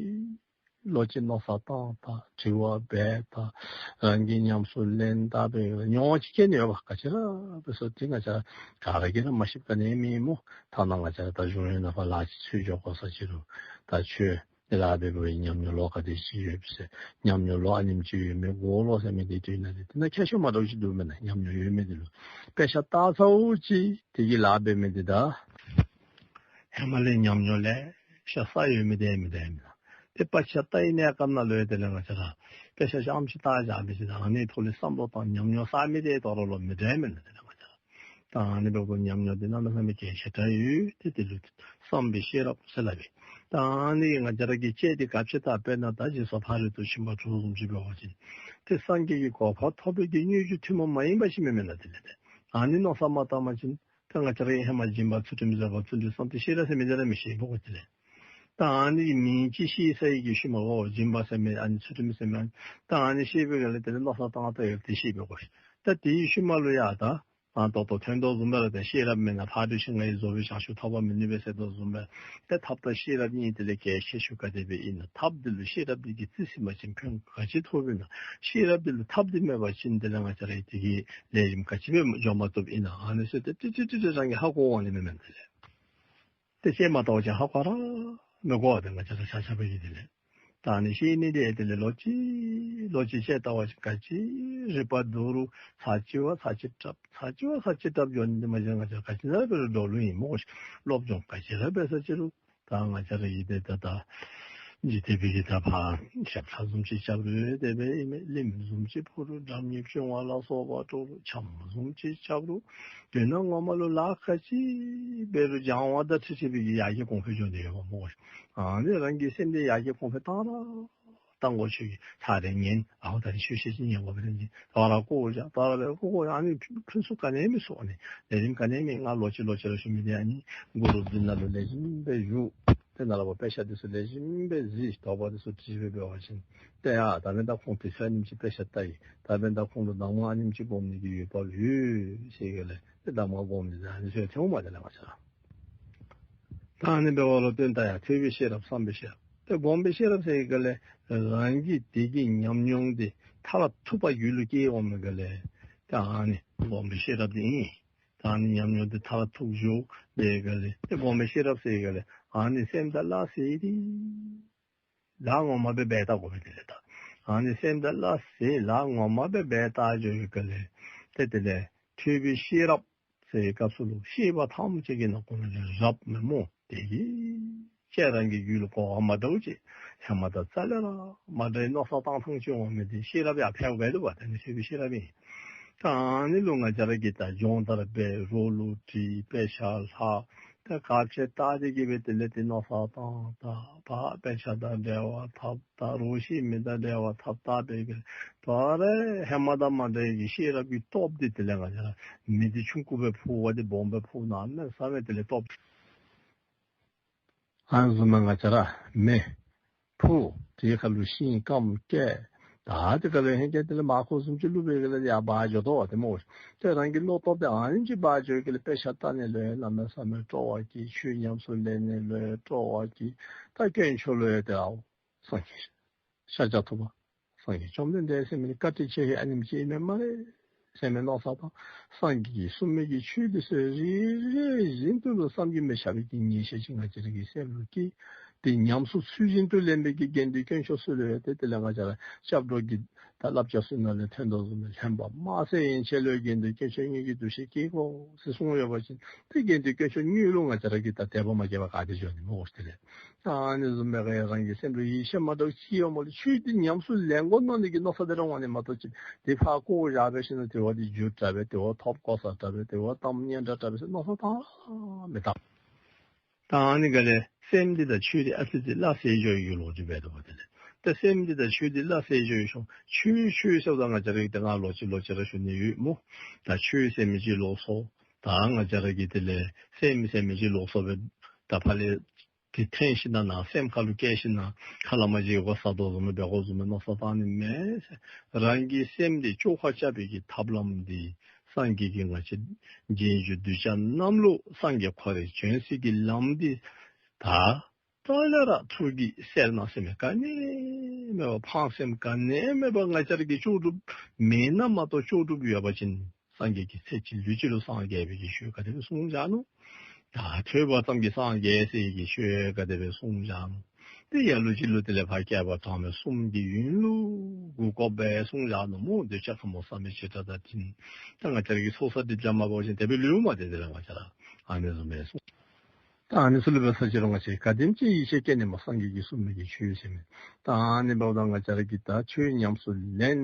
ལོག་ཅི་མནོ་བསམ་བཏང་ད་དྲི་བ་འབད་ད་རང་གིས་ཉམས་སུ་ལེན་ད་འབད་མྱོང་བ་ཅིག་སྐྱེ་ནི་ཡོད་པ། ག་ཅི་ར་འབད་སོང་ཏེ་ང་བཅས་ར་ག་ར་གིས་ར་མ་ཤེསཔ་ག་ནི་མེད་སྨོ། ཐ་ན་ང་བཅས་ར་ད་གཞུང་གཡོག་ནང་ཕར་ལཱ་ཅིག་འཚོལ་འགྱོ་དགོ་ས་ཅིག་རུང་ད་ཆོས་འདི་ལཱ་འབད་བའི་ཉམས་མྱོང་ལོ་ག་དེ་ཅིག་ཡོད་པས་ཟེར། ཉམས་མྱོང་ལོ་ཨ་ནེམ་ཅིག་ཡོད་མི་གོ་ལོ་ཟེར་མི་འདི་དོན་ན་འདི་དེ་ན་ཁྱད་ཆོས་མ་འདྲཝ་ཅིག་འདུག་མེན་ན། ཉམས་མྱོང་ཡོད་མི་འདི་ལུ་དཔེ་ཆ་བལྟ་ཚརཝ་ཅིག་དེ་གི་ལཱ་འབད་མི་འདི་དང་ཧེ་མ་ལས་ཉམས་མྱོང་ལེ་ཤ་བསགས་ཡོད་མི་འདི་མི་འདྲ་མེན་ན། ཏེ་དཔེ་ཆ་བལྟ་ནིའི་སྐབས་ནང་ལུ་ཡང་དེ་ལས་ང་བཅས་ར་དཔེ་ཆ་ཙམ་ཅིག་བལྟ་བཞག་མི་ཅིག་དང་ཨ་ནི་ཐོག་ལས་བསམ་བློ་བཏང་ཉམས་མྱོང་བསགས་མི་འདི་དོ་རུང་ལུ་མི་འདྲ་མེན་ན། དེ་ལས་ང་བཅས་ར་ད་ཨ་ནི་འབདཝ་ད་ཉམས་མྱོང་འདི་གནམ་མེད་ས་མེད་གལ་ཆེ་དྲགས་ཡོད། ཏེ་དེ་ལུ་བསམ་པའི་ཤེས་རབ་ཟེར་སླབ་ཨིན། ད་ཨ་ནི་ང་བཅས་ར་གིས་དཔྱད་དེ་ག་ཅི་ད་དཔེར་ན་ད་སྦྱིན་སོགས་ཕ་རོལ་ཏུ་ཕྱིན་པ་དྲུག་བཟུམ་ཅིག་འབད་བ་ཅིན་ཏེ་སངས་རྒྱས་ཀྱི་གོ་འཕང་ཐོབ་པའི་གི་དངོས་རྒྱུ་ཐུན་མོང་མ་ཡིན་པ་ཅིག་མེན་མེན་ན། དེ་ལས་ཏེ་ཨ་ནི་མནོ་བསམ་མ་བཏང་པ་ཅིན་ད་ང་བཅས་ར་ཧེ་མ་སྦྱིན་པ་ཚུལ་ཁྲིམས་བཟོད་པ་བརྩོན་འགྲུས་བསམ་གཏན་ཤེས་རབ་ཟེར་མི་འདི་ར་མི་ཤེས་པོ་གོ། དེ་ལས་ད་ཨ་ནི་གི་མིང་ཅིག་ཤེས་ཚར་བའི་གི་ཤུལ་མ་ལུ་སྦྱིན་པ་ཟེར་མི་ཨ་ནི་ཚུལ་ཁྲིམས་ཟེར་མི་ཨ་ནི་ད་ཨ་ནི་ཤེས་པའི་ག་ལས་དེ་ལས་མནོ་བསམ་བཏང་ད་ཡོད་དེ་ཤེས་པོ་གོ། ད་དེའི་ཤུལ་མ་ལུ་ཡང་ད་ཨ་ད་ལྟོ་ཐོན་དོ་བཟུམ་སྦེ་ར་ད་ཤེས་རབ་མེད་ན་ཕར་འགྲོ་ཞིང་རྔ་ཡི་བཟོ་བའི་བྱང་ཆུབ་ཐོབ་པ་མི་ནུས་པས་ཟེར་དོ་བཟུམ་སྦེ་ད་ཐབས་དང་ཤེས་རབ་གཉིས་དེ་ལས་གལ་ཆེ་ཤོས་ག་དེ་སྦེ་ཨིན་ན། ཐབས་འདི་ལུ་ཤེས་རབ་འདི་གིས་རྩིས་ཟིན་པ་ཅིན་ཕན་ག་ཅི་ཐོགས་པས་ན། ཤེས་རབ་འདི་ལུ་ཐབས་འདི་མེད་པ་ཅིན་དེ་ལས་ང་བཅས་ར་དེ་གིས་ལེགས་ཤོམ་ག་ཅི་སྦེ་འགྱོ་མ་བཏུབ་ཨིན་ན། ཨ་ནི་ཚུ་ཏེ་ཏེ་ཏེ་ཏེ་ཏེ་རང་གིས་ཧ་གོ་འོང་ནི་མེན་མེན་དེ་ལས། ཏེ་ཤེས་མ་བལྟ་བ་ཅིན་ཧ་གོ་ར་མི་གོ་བ་ཏེ་ང་བཅས་ར་ཆ་ཁྱབ་ཀྱིས་དེ་ལས། ད་ཨ་ནི་ཤེས་ནི་འདི་དེ་ལས་ལོག་ཅི་ལོག་ཅི་ཤེས་བལྟ་བ་ཅིན་ག་ཅི་རིག་པ་འདུག་རུང་ཚར་གཅིག་བ་ཚར་གཅིག་དྲགཔ་ཚར་གཅིག་བ་ཚར་གཅིག་དྲགཔ་འགྱོ་ནི་འདི་མ་གཞི་ང་བཅས་ར་ག་ཅི་ན་འབད་རུང་འགྲོ་ལུགས་ཨིན་སྨོ། སློབ་སྦྱོང་ག་ཅི་ར་འབད་ས་ཅི་རུང་ད་ང་བཅས་ར་གིས་ཏེ་ད་ད་འཇིག་རྟེན་པའི་གི་ད་ཕར་ཞབས་ཁྲ་བཟུམ་ཅིག་རྐྱབ་རུང་དེ་སྦེ་ཨིན་མས། གླིང་བཟུམ་ཅིག་ཕུ་རུང་འགྲམ་གཉིས་བཅོ་ལྔ་ལ་སོགས་པ་དཀྲོག་རུང་འཆམ་བཟུམ་ཅིག་རྐྱབ་རུང་དོན་ངོ་མ་ལུ་ལཱ་ག་ཅི་འབད་རུང་སྦྱང་བ་དང་འཁྲིལ་འཁྲིལ་བའི་གི་ཡར་རྒྱས་གོང་འཕེལ་འགྱོ་ནི་ཡོདཔ་སྨོ། ཨ་ནི་རང་གི་སེམས་འདི་ཡར་རྒྱས་གོང་འཕེལ་བཏང་ར་བཏང་དགོ། ཆོས་ཀྱི་ཐག་རིང་ཉན། ཨའོ་ད་རིས་ཆོས་བཤད་ཅིག་ཉན་དགོ་པས་ཟེར་ནི་ད་རུང་བཀོ་བཞག། ད་རུང་སྦེ་བཀོ་བཀོ་ཡང་ཨ་ནི་ཕུན་སུམ་ག་ནི་མི་ཚོགས་ནི། ལས་རིམ་ག་ནི་མེད། ང་ལོག་ཅི་ལོག་ཅི་ར་ཞུ་མི་འདི་ཨ་ནི་གུ་རུབ་འདི་ནང་ལུ་ལེགས་ཤོམ་སྦེ་བཞུགས། ཏེ་ནཱ་ལས་ཕར་དཔེ་ཆ་འདི་ཚུ་ལེགས་ཤོམ་སྦེ་གཟིགས། དོགས་པ་འདི་ཚུ་དྲིས་སྦེ་འབད་བ་ཅིན་ཏེ་ཡ་ད་འབདན་ད་ཁོང་དུས་ཚོད་ཨ་ནེམ་ཅིག་དཔེ་ཆ་ལྟ་ཡི། ད་འབདན་ད་ཁོང་ལུ་གདམས་ངག་ཨ་ནེམ་ཅིག་སྒོམ་ནི་གི་ཡོད་པ་ཡོད་ཟེར་ག་ལས་ཏེ་གདམས་ངག་སྒོམ་ནི་ཨ་ནི་ཚུ་ཐོནམ་མས། དེ་ལས་ང་བཅས་ར་ད་ཨ་ནི་འབདཝ་ལུ་བརྟེན་ད་ཡ་ཐོས་པའི་ཤེས་རབ་བསམ་པའི་ཤེས་རབ་ཏེ་སྒོམ་པའི་ཤེས་རབ་ཟེར་ག་ལས་རང་གིས་དེ་གི་ཉམས་མྱོང་འདི་མཐར་ཐུག་པ་རྒྱུད་ལུ་སྐྱེ་འོང་མི་ག་ལས་ད་ཨ་ནི་སྒོམ་པའི་ཤེས་རབ་འདི་ཨིན། ད་ཨ་ནི་ཉམས་མྱོང་འདི་མཐར་ཐུག་འགྱོ་བའི་ག་ལས་ཏེ་སྒོམ་པའི་ཤེས་རབ་ཟེར་ག་ལས་ཨ་ནི་སེམས་དང་སླ་བསྲེ་སྟེ་ལཱ་ངོ་མ་སྦེ་འབད་བལྟ་དགོ་པས། དེ་ལས་ད་ཨ་ནི་སེམས་དང་སླ་བསྲེ་ལཱ་ངོ་མ་སྦེ་འབད་བལྟ་འགྱོ་བའི་ག་ལས་ཏེ་དེ་ལས་ཐོས་པའི་ཤེས་རབ་ཟེར་བའི་སྐབས་སུ་ལུ་ཤེས་པ་ཐམས་ཅད་ཀྱི་ནང་ཁོངས་ལས་རབ་མི་སྨོ། དེ་གིས་ཁྱེད་རང་གི་རྒྱུད་ལུ་གོ་བ་མ་འདྲཝ་ཅིག་ཧེ་མ་དང་རྩ་ལས་ར་མ་འདྲ་བའི་མནོ་བསམ་བཏང་ཐངས་ཅིག་འོང་མི་འདི་ཤེས་རབ་ཡར་འཕེལ་འགྱོཝ་འབད་དོ་བ། ད་ཨ་ནི་ཤེས་པའི་ཤེས་རབ་ཨིན། ད་ཨ་ནི་ལུ་ང་བཅས་ར་གིས་ད་སྦྱོང་བརྡར་འབད། རོགས་ལུ་དྲི། དཔེ་ཆ་ལྷག། ད་ག་ཅི་ལྟ་སྟེ་གི་སྦེ་དེ་ལས་ཏེ་མནོ་བསམ་བཏང་། ད་ཕར་དཔེ་ཆ་དང་འབྲེལ་བ་འཐབ། ད་རོགས་ཤེས་མི་དང་འབྲེལ་བ་འཐབ། ད་འབད་གི་ད་རེས་ཧེ་མ་དང་མ་འདྲ་བའི་གི་ཤེས་རབ་ཀྱི་སྟོབས་འདི་དེ་ལས་ང་བཅས་ར་མེ་འདི་ཆུང་ཀུ་སྦེ་ཕུ་བ་འདི་སྦོམ་སྦེ་ཕུ་གནམ་མེད་ས་མེད་དེ་ལས་སྟོབས་ཨ་ནི་བཟུམ་མའི་ང་བཅས་ར་མེ་ཕུ། དེ་ཁ་ལུ་ཤིང་སྐམ་བཀལ། ད་དེ་ཁ་ལུ་ཧེང་སྐལ་དེ་ལས་མར་ཁུ་བཟུམ་ཅིག་བླུག་པའི་གི་ལས་ཡར་འབར་འགྱོ་དོ་བ་དེ་སྨོ། ཏེ་རང་གི་བློ་སྟོབས་དེ་ཨ་ནེམ་ཅིག་འབར་འགྱོ་གི་ལས་དཔེ་ཆ་ལྟ་ནི་ལུ་ཡང་གནམ་མེད་ས་མེད་སྤྲོ་བ་སྐྱེ། ཆོས་ཉམས་སུ་ལེན་ནི་ལུ་ཡང་སྤྲོ་བ་སྐྱེ། ད་དཀོན་མཆོག་ལུ་ཡང་ཏེ་ཨའོ་སངས་རྒྱས་ཤཱཀྱ་ཐུབ་པ་སངས་རྒྱས་བཅོམ་ལྡན་འདས་ཟེར་མི་འདི་བཀའ་དྲིན་ཆེ་ཤོས་ཨ་ནེམ་ཅིག་ཨིན་མས་སྨ་རེ་ཟེར་མི་མནོ་བསམ་བཏང་། སངས་རྒྱས་ཀྱིས་གསུངས་མི་གི་ཆོས་འདི་ཚུ་རེ་རེ་བཞིན་དུ་ལུ་བསམ་གྱིས་མི་ཁྱབ་པའི་གི་ངེས་ཤེས་ཅིག་ང་བཅས་ར་གི་སེམས་ལུ་སྐྱེས། དེ་ཉམས་སུ་ཚུལ་བཞིན་དུ་ལེན་པའི་གི་དགེ་འདུན་དཀོན་མཆོག་ཚུ་ལུ་ཡང་ཏེ་དེ་ལས་ང་བཅས་ར་སྐྱབས་འགྲོ་གི་ད་བསླབ་བྱ་ཚུ་ནང་ལས་ཐོན་དོ་བཟུམ་སྦེ་ལྷན་པ་དམར་སེར་ཡན་ཆད་ལུ་དགེ་འདུན་དཀོན་མཆོག་དངོས་ཀྱི་འདུ་ཤེས་བསྐྱེད་དགོ་ཟེར་གསུངས་ཡོད་པ་ཅིན་ཏེ་དགེ་འདུན་དཀོན་མཆོག་དངོས་ལུ་ང་བཅས་ར་གིས་ད་དད་པ་མ་སྐྱེས་པར་ག་ཏེ་འགྱོ་ནི་སྨོ། དེ་ལས་ད་ཨ་ནི་བཟུམ་སྦེ་ག་རང་གི་སེམས་ལུ་ཡིད་ཆེས་མ་འདྲཝ་ཅིག་ཡོད་སྨོ་ལགས། ཆོས་འདི་ཉམས་སུ་ལེན་དགོ་མནོ་ནི་གི་མནོ་བསམ་དེ་ར་འོང་ནི་མ་གཏོགས་ཅིག་དེ་ཕར་བཀོ་བཞག་སྦེ་ཞིནམ་ལས་དེ་བ་འདི་རྒྱུ་དྲག་པས། དེ་བ་ཐོབ་གོ་ས་དྲག་པས། དེ་བ་གཏམ་སྙན་གྲགས་དྲག་པས་ཟེར་མནོ་བསམ་བཏང་མི་བཏང་། ད་ཨ་ནི་ག་ལས་སེམས་འདི་དང་ཆོས་འདི་ཨ་ཙི་ཙི་སླ་བསྲེ་འགྱོ་བའི་ལོ་རྒྱུས་འབད་དོ་བ། དེ་ལས་ད་སེམས་འདི་དང་ཆོས་འདི་སླ་བསྲེ་འགྱོ་བའི་ཤོང་། ཆོས་ཆོས་ཟེརཝ་ད་ང་བཅས་ར་གིས་ད་ང་ལོག་ཅི་ལོག་ཅི་ར་ཞུ་ནི་ཡོད་སྨོ། ད་ཆོས་ཟེར་མི་ཅིག་ལོགས་སུ་ད་ང་བཅས་ར་གིས་དེ་ལས་སེམས་ཟེར་མི་ཅིག་ལོགས་སུ་སྦེ་ད་ཕར་ལས་དེ་འཐེན་ཞིནམ་ན་སེམས་ཁ་ལུ་བཀལ་ཞིནམ་ན་ཁ་ལས་མར་བཞེས་སྒོ་བཟའ་དོ་བཟུམ་འབད་དགོ་བཟུམ་མནོ་བསམ་བཏང་ནི་མེད། རང་གི་སེམས་འདི་བཅོས་ཁ་རྐྱབ་པའི་གི་ཐབས་ལམ་འདི་སངས་རྒྱས་ཀྱིས་ང་བཅས་རྗེས་འཇུག་གདུལ་བྱ་རྣམས་ལུ་སངས་རྒྱས་ཁོ་རའི་བྱོན་སའི་གི་ལམ་འདི་ད་ད་ལས་ར་ཐུགས་ཀྱི་སེར་སྣ་ཟེར་མི་ག་ནི་མེད་པར་ཕངས་སེམས་ག་ནི་མེད་པར་ང་བཅས་ར་གིས་ལྕོགས་གྲུབ་མེད་ན་མ་གཏོགས་ལྕོགས་གྲུབ་ཡོད་པ་ཅིན་སངས་རྒྱས་ཀྱིས་ཚེ་གཅིག་ལུས་གཅིག་ལུ་སངས་རྒྱས་པའི་གི་ཆོས་ག་དེ་སྦེ་གསུངས་བཞག་ནུག། ད་ཐོས་པ་ཙམ་གྱིས་སངས་རྒྱས་ཟེར་གྱི་ཆོས་ག་དེ་སྦེ་གསུངས་བཞག་ནུག། དེ་ལ་ལུ་ཅིག་ལུ་དེ་ལས་ཕར་བསྐལ་པ་གྲངས་མེད་གསུམ་གྱི་ཡུན་ལུ་སྒུག་དགོ་པས་གསུངས་བཞག་ནུག་སྨོ། འདོད་ཆགས་ཁ་མོ་བསམ་པའི་བྱེ་བྲག་དང་འཁྲིལ། ད་ང་བཅས་ར་གི་ཚོགས་བསགས་སྒྲིབ་སྦྱང་མ་འབད་བ་ཅིན་དེ་སྦེ་ལུས་མས། དེ་དེ་ལས་ང་བཅས་ར་ཨ་ནི་བཟུམ་སྦེ་གསུངས། ད་ཨ་ནི་ཚུ་ལུ་འབད་ས་ཅིག་རུང་ང་བཅས་ག་དེམ་ཅིག་ཡིད་ཆེས་བསྐྱེད་ནི་སྨོ། སངས་རྒྱས་ཀྱིས་གསུངས་མི་གི་ཆོས་ཟེར་མི། ད་ཨ་ནི་འབདཝ་ད་ང་བཅས་ར་གིས་ད་ཆོས་ཉམས་སུ་ལེན་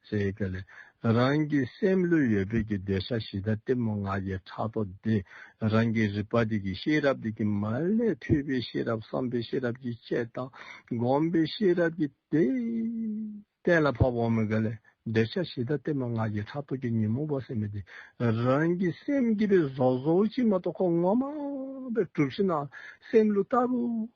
ཟེར་ག་ལས་རང་གི་སེམས་ལུ་ཡོད་པའི་གི་འདོད་ཆགས་ཞེ་སྡང་གཏི་མུག་ང་རྒྱལ་ཕྲག་དོག་འདི་རང་གི་རིག་པ་འདི་གིས་ཤེས་རབ་འདི་གིས་མར་ལས་ཐོས་པའི་ཤེས་རབ་བསམ་པའི་ཤེས་རབ་ཀྱིས་དཔྱད་དང་། སྒོམ་པའི་ཤེས་རབ་ཀྱིས་དེ་གཏན་ལ་ཕབ་འོང་མི་ག་ལས་འདོད་ཆགས་ཞེ་སྡང་གཏི་མུག་ང་རྒྱལ་ཕྲག་དོག་གི་ཉོན་མོངས་པ་ཟེར་མི་འདི་རང་གི་སེམས་ཀྱིས་སྦེ་བཟོ་བཟོཝ་ཅིག་མ་གཏོགས་ཁོ་ངོ་མ་སྦེ་གྲུབ་ཞིནམ་ན་སེམས་ལུ་བལྟ་རུང་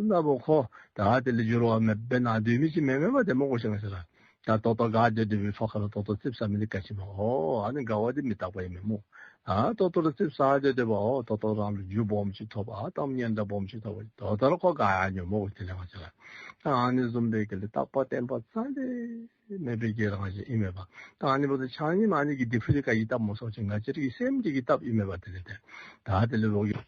ན་བོ་ཁོ་ད་དེ་ལས་འགྱུར་བ་མེདཔ་སྦེ་ནཱ་སྡོད་མི་ཅིག་མེན་མས་པ་དེ་སྨོ། གོ་ཤེས་ང་བཅས་ར་ད་ད་ལྟོ་དགའ་སྡོད་སྡོད་པའི་ཐོག་ཁ་ལུ་ད་ལྟོ་ཙིགཔ་ཟ་མི་འདི་ག་ཅི་སྨོ། ཨོ་ཨ་ནི་དགའ་བ་འདི་མི་རྟག་པ་ཨིན་མས་སྨོ། ཨ་ད་ལྟོ་ར་ཙིགཔ་ཟ་སྡོད་སྡོདཔ་ཨོ་ད་ལྟོ་རང་ལུ་རྒྱུ་སྦོམ་ཅིག་ཐོབ། ཨ་གཏམ་སྙན་གྲགས་སྦོམ་ཅིག་ཐོབ། ད་ལྟོ་ར་ཁོ་དགའ་ཡར་འགྱོཝ་སྨོ། དེ་ལས་ང་བཅས་ར་ཨ་ནི་བཟུམ་སྦེ་གི་ལས་རྟག་པ་བརྟན་པ་རྩ་ལས་མེད་པའི་གི་རང་བཞིན་ཨིན་མས་པ། ད་ཨ་ནི་འབདཝ་ད་ཆ་མཉམ་ཨ་ནི་གི་སྡིག་སྤོང་འདི་ག་གིས་བཏབ་སྨོ་ཟེར་བ་ཅིན་ང་བཅས་ར་གི་སེམས་འདི་གིས་བཏབ་ཨིན་མས་པ། དེ་ལས་ཏེ་ད་དེ་ལས་ལོག་གི་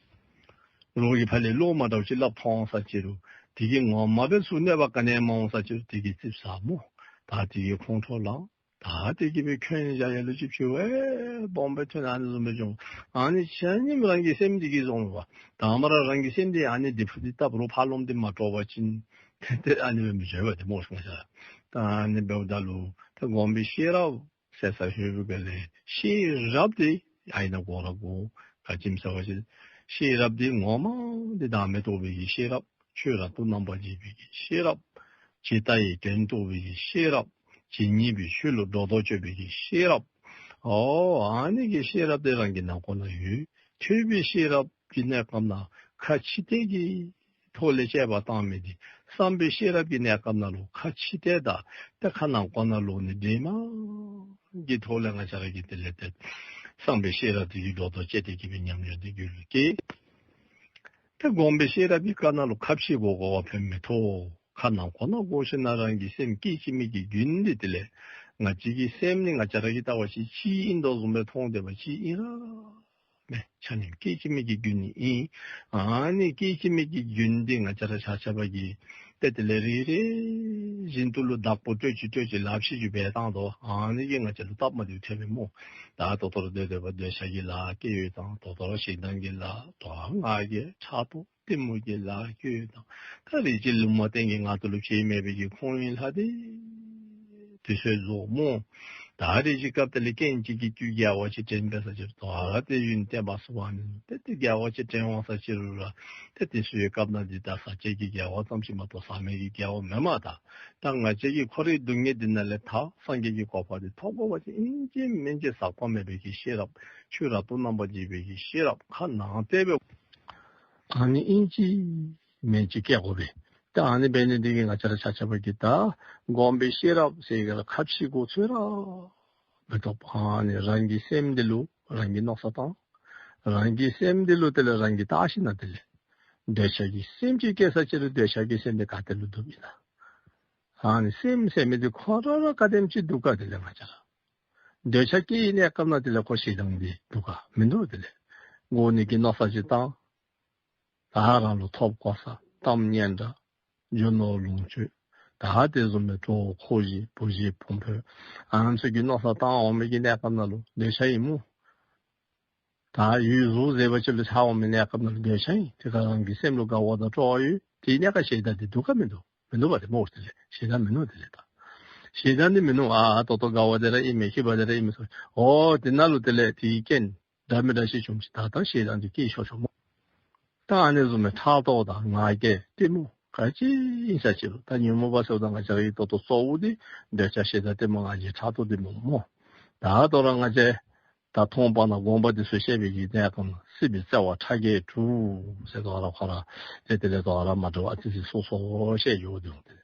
རོགས་ཀྱིས་ཕར་ལས་བློ་མ་འདྲཝ་ཅིག་སླབ་ཐོན་ས་ཅིག་རུང་དེ་གིས་ངོ་མ་སྦེ་ཚུར་གནོད་པ་ག་ནི་མ་འོང་ས་ཅིག་རུང་དེ་གིས་ཙིགཔ་ཟ་སྨོ། ད་དེ་གིས་ཁོང་ཁྲོ་ལངས། ད་དེ་གིས་སྦེ་འཁོན་བཞག་ཡ་ལུ་ཅིག་ཕྱི་བས་སྦོམ་སྦེ་ཐོན། ཨ་ནི་བཟུམ་སྦེ་འགྱོ། ཨ་ནི་ཆ་མཉམ་རང་གི་སེམས་འདི་གིས་བཟོ་འོང་བ། དང་པ་ར་རང་གི་སེམས་འདི་ཨ་ནི་དེ་ཕུ་དེ་ལྟ་བུ་རོགས་ཕར་ལོགམ་དེ་མ་དཀྲོག་པ་ཅིན་ཏེ་ཨ་ནི་སྦེ་མི་འགྱོ་བས་ཏེ་སྨོ་ཟེར་ང་བཅས་ར། ད་ཨ་ནི་འབདཝ་ད་ལུ་ད་སྒོམ་པའི་ཤེས་རབ་ཟེར་ས་ཞུ་བའི་སྒང་ལས་ཤེས་རབ་དེ་ཨ་ནི་ནང་གོ་ར་གོ། ག་ཅི་སྨོ་ཟེར་བ་ཅིན་ཤེས་རབ་དེ་ངོ་མ་དེ་བདག་མེད་རྟོགས་པའི་གི་ཤེས་རབ། ཆོས་རབ་ཏུ་རྣམ་པར་འབྱེད་པའི་གི་ཤེས་རབ། ཇི་ལྟ་བའི་དོན་རྟོགས་པའི་གི་ཤེས་རབ། ཇི་སྙེད་པའི་ཆོས་ལུ་སྒྲོ་འདོགས་གཅོད་པའི་གི་ཤེས་རབ། ཨོ་ཨ་ནི་གི་ཤེས་རབ་དེ་རང་གི་ནང་ཁོག་ནང་ཡོད། ཐོས་པའི་ཤེས་རབ་ཀྱི་གནས་སྐབས་ནང་ཁ་ཕྱི་བལྟས་ཀྱི་ཐོག་ལས་དཔྱད་པ་བཏང་མི་དེ། བསམ་པའི་ཤེས་རབ་ཀྱི་གནས་སྐབས་ནང་ལུ་ཁ་ཕྱི་བལྟས་ད་ཏེ་ཁ་ནང་ཁོག་ནང་ལོག་ནི་འདྲེས་མ་གི་ཐོག་ལས་ང་བཅས་ར་གིས་དེ་ལས་ཏེ་བསམ་པའི་ཤེས་རབ་དེ་གིས་སྒྲོ་འདོགས་བཅད་དེ་གི་སྦེ་ཉམས་མྱོང་དེ་རྒྱུད་ལུ་སྐྱེ། ཏེ་སྒོམ་པའི་ཤེས་རབ་ཀྱི་སྐབས་ནང་ལུ་ཁ་ཕྱི་གོ་གོ་བ་ཕན་མི་ཐོགས། ཁ་ནང་ཁོག་ནང་གོ་ཞིནམ་ལས་རང་གི་སེམས་སྐད་ཅིག་མའི་གི་རྒྱུན་དེ་དེ་ལས་ང་བཅས་ཀྱི་སེམས་ནི་ང་བཅས་ར་གིས་བལྟ་བ་ཅིན་གཅིག་ཨིན་དོ་བཟུམ་སྦེ་མཐོང་དེ་བ་ཅིན་ཨིན་ར་མེན། ཆ་མཉམ་སྐད་ཅིག་མའི་གི་རྒྱུན་ནི་ཨིན། ཨ་ནི་སྐད་ཅིག་མའི་གི་རྒྱུན་འདི་ང་བཅས་ར་ཆ་ཁྱབ་ཀྱིས་ཏེ་དེ་ལས་རེ་རེ་བཞིན་དུ་ལུ་བདག་པོ་སྤྲོད་ཅི་སྤྲོད་ཅི་ལག་ཕྱིས་ཅི་འབད་བཏང་དོ། ཨ་ནི་གིས་ང་བཅས་ལུ་སྟབས་མ་བདེཝ་ཐོན་མས་སྨོ། ད་ད་ལྟོ་ར་སྡོད་སྡོདཔ་འདོད་ཆགས་ཀྱི་ལཱ་སྐྱེ་ཡོད་དང་ད་ལྟོ་ར་ཞེ་སྡང་གི་ལཱ་དོ་ང་རྒྱལ་ཕྲག་དོག་གཏི་མུག་གི་ལཱ་སྐྱེ་ཡོད་དང་ད་རེ་ཅིག་ལུང་མ་བསྟན་གྱི་ང་ཏོ་ལུ་བྱེད་མེད་པའི་གི་ཁོང་ཡུལ་ལྷ་དེ་དེ་ཚུ་རྫོགས་སྨོ། ད་རེ་ཅིག་སྐབས་དེ་ལས་རྐྱེན་ཅིག་གིས་དུས་དགེ་བ་ཅིག་དྲན་པས་ཟེར་ཅི་རུང་ད་ར་ཏེ་ཡུན་བརྟན་པ་སོང་བ་ནི་ཏེ་དེ་དགེ་བ་ཅིག་དྲན་འོང་ཟེར་ཅི་རུང་ར་ཏེ་དེ་ཚུ་ཡང་སྐབས་ནང་འདི་ད་ཟག་བཅས་ཀྱི་དགེ་བ་ཙམ་ཅིག་མ་གཏོགས་ཟག་མེད་ཀྱི་དགེ་བ་མེན་མས། ད་ད་ང་བཅས་ཀྱིས་འཁོར་བའི་སྡུག་བསྔལ་འདི་ནང་ལས་ཐར་སངས་རྒྱས་ཀྱི་གོ་འཕང་འདི་ཐོབ་དགོ་པ་ཅིན་ཨིན་ཅི་མིན་ཅི་ཟག་པ་མེད་པའི་གི་ཤེས་རབ། ཆོས་རབ་ཏུ་རྣམ་པར་འབྱེད་པའི་གི་ཤེས་རབ་ཁ་ནང་བལྟས་པའི་ཨ་ནི་ཨིན་ཅི་མིན་ཅི་སྐྱེ་དགོ་པས། ད་ཨ་ནི་འབད་ནི་འདི་གིས་ང་བཅས་ར་ཆ་ཁྱབ་ཀྱིས་ད་སྒོམ་པའི་ཤེས་རབ་ཟེར་ག་ལ་ཁ་ཕྱི་གོ་ཚུན་ར་མི་གཏོགས་པ་ཨ་ནི་རང་གི་སེམས་འདི་ལུ་རང་གིས་མནོ་བསམ་བཏང་། རང་གི་སེམས་འདི་ལུ་དེ་ལས་རང་གིས་བལྟ་ཞིནམ་ལས་དེ་ལས་འདོད་ཆགས་ཀྱི་སེམས་ཅིག་སྐྱེ་ས་ཅིག་རུང་འདོད་ཆགས་ཀྱི་སེམས་འདི་ག་ཏེ་ལུ་འདུག་ཨིན་ན། ཨ་ནི་སེམས་ཟེར་མི་འདི་ཁོ་ར་ར་ག་དེམ་ཅིག་འདུག་ག། དེ་ལས་ང་བཅས་ར་འདོད་ཆགས་སྐྱེ་བའི་གནས་སྐབས་ནང་དེ་ལས་ཁོ་ཞེ་སྡང་འདི་འདུག་ག་མིན་འདུག། དེ་ལས་དགོ་ནི་གི་མནོ་བསམ་ཅིག་བཏང་། ད་རང་ལུ་ཐོབ་གོ་ས་གཏམ་སྙན་གྲགས་རྒྱུ་ནོར་ལོངས་སྤྱོད་ད་དེ་བཟུམ་མའི་གྲོགས་མཁོ་གཞི་བུ་གཞི་བུམོ་ཕོ་ཨ་ནི་ཚུ་གི་མནོ་བསམ་བཏང་འོང་མི་གི་གནས་སྐབས་ནང་ལུ་འདོད་ཆགས་ཨིན་སྨོ། ད་ཡུལ་གཟུགས་ཟེར་བ་ཅིན་ལུ་ཆགས་འོང་མི་གནས་སྐབས་ནང་ལུ་འདོད་ཆགས་ཨིན། དེ་ཁར་རང་གི་སེམས་ལུ་དགའ་བ་དང་སྤྲོ་བ་ཡོད། དེའི་གནས་ཁར་ཞེ་སྡང་འདི་འདུག་ག་མིན་འདུག། མིན་འདུག་པ་དེ་སྨོ། དེ་ལས་ཞེ་སྡང་མིན་འདུག། དེ་ལས་ད་ཞེ་སྡང་འདི་མིན་འདུག། ཨ་ད་ལྟོ་དགའ་བ་དེ་ར་ཨིན་མས། སྐྱིད་པ་དེ་ར་ཨིན་མས་ཟེར། ཨོ་དེ་ནང་ལུ་དེ་ལས་དེའི་རྐྱེན་འདྲ་མི་འདྲ་ཞིག་བྱུངམ་ཅིག་ད་ད་ཞེ་སྡང་འདི་སྐྱེ་ཆོག་ཆོག་སྨོ། ད་ཨ་ནི་བཟུམ་མའི་ཕྲག་དོག་དང་ང་རྒྱལ་གཏི་མུག་ག་ཅི་ཨིན་ས་ཅིག་རུང་ད་ཉོན་མོངས་པ་ཟེརཝ་ད་ང་བཅས་རའི་ད་ལྟོ་གཙོ་བོ་འདི་འདོད་ཆགས་ཞེ་སྡང་གཏི་མུག་ང་རྒྱལ་ཕྲག་དོག་འདི་སྨོ་སྨོ། ད་ལྟོ་ར་ང་བཅས་ད་མཐོང་སྤང་དང་སྒོམ་པ་འདི་ཚུ་བཤད་པའི་གི་གནས་སྐབས་ནང་སྲིད་པའི་བརྩེ་བ་ཕྲ་རྒྱས་དྲུག་ཟེར་དོ་ར་ཁོ་ར་ཏེ་དེ་ལས་དོ་ར་མ་འདྲཝ་ཨ་ཙི་ཙི་སོ་སོ་བཤད་ཡོད་དེ་འོང་།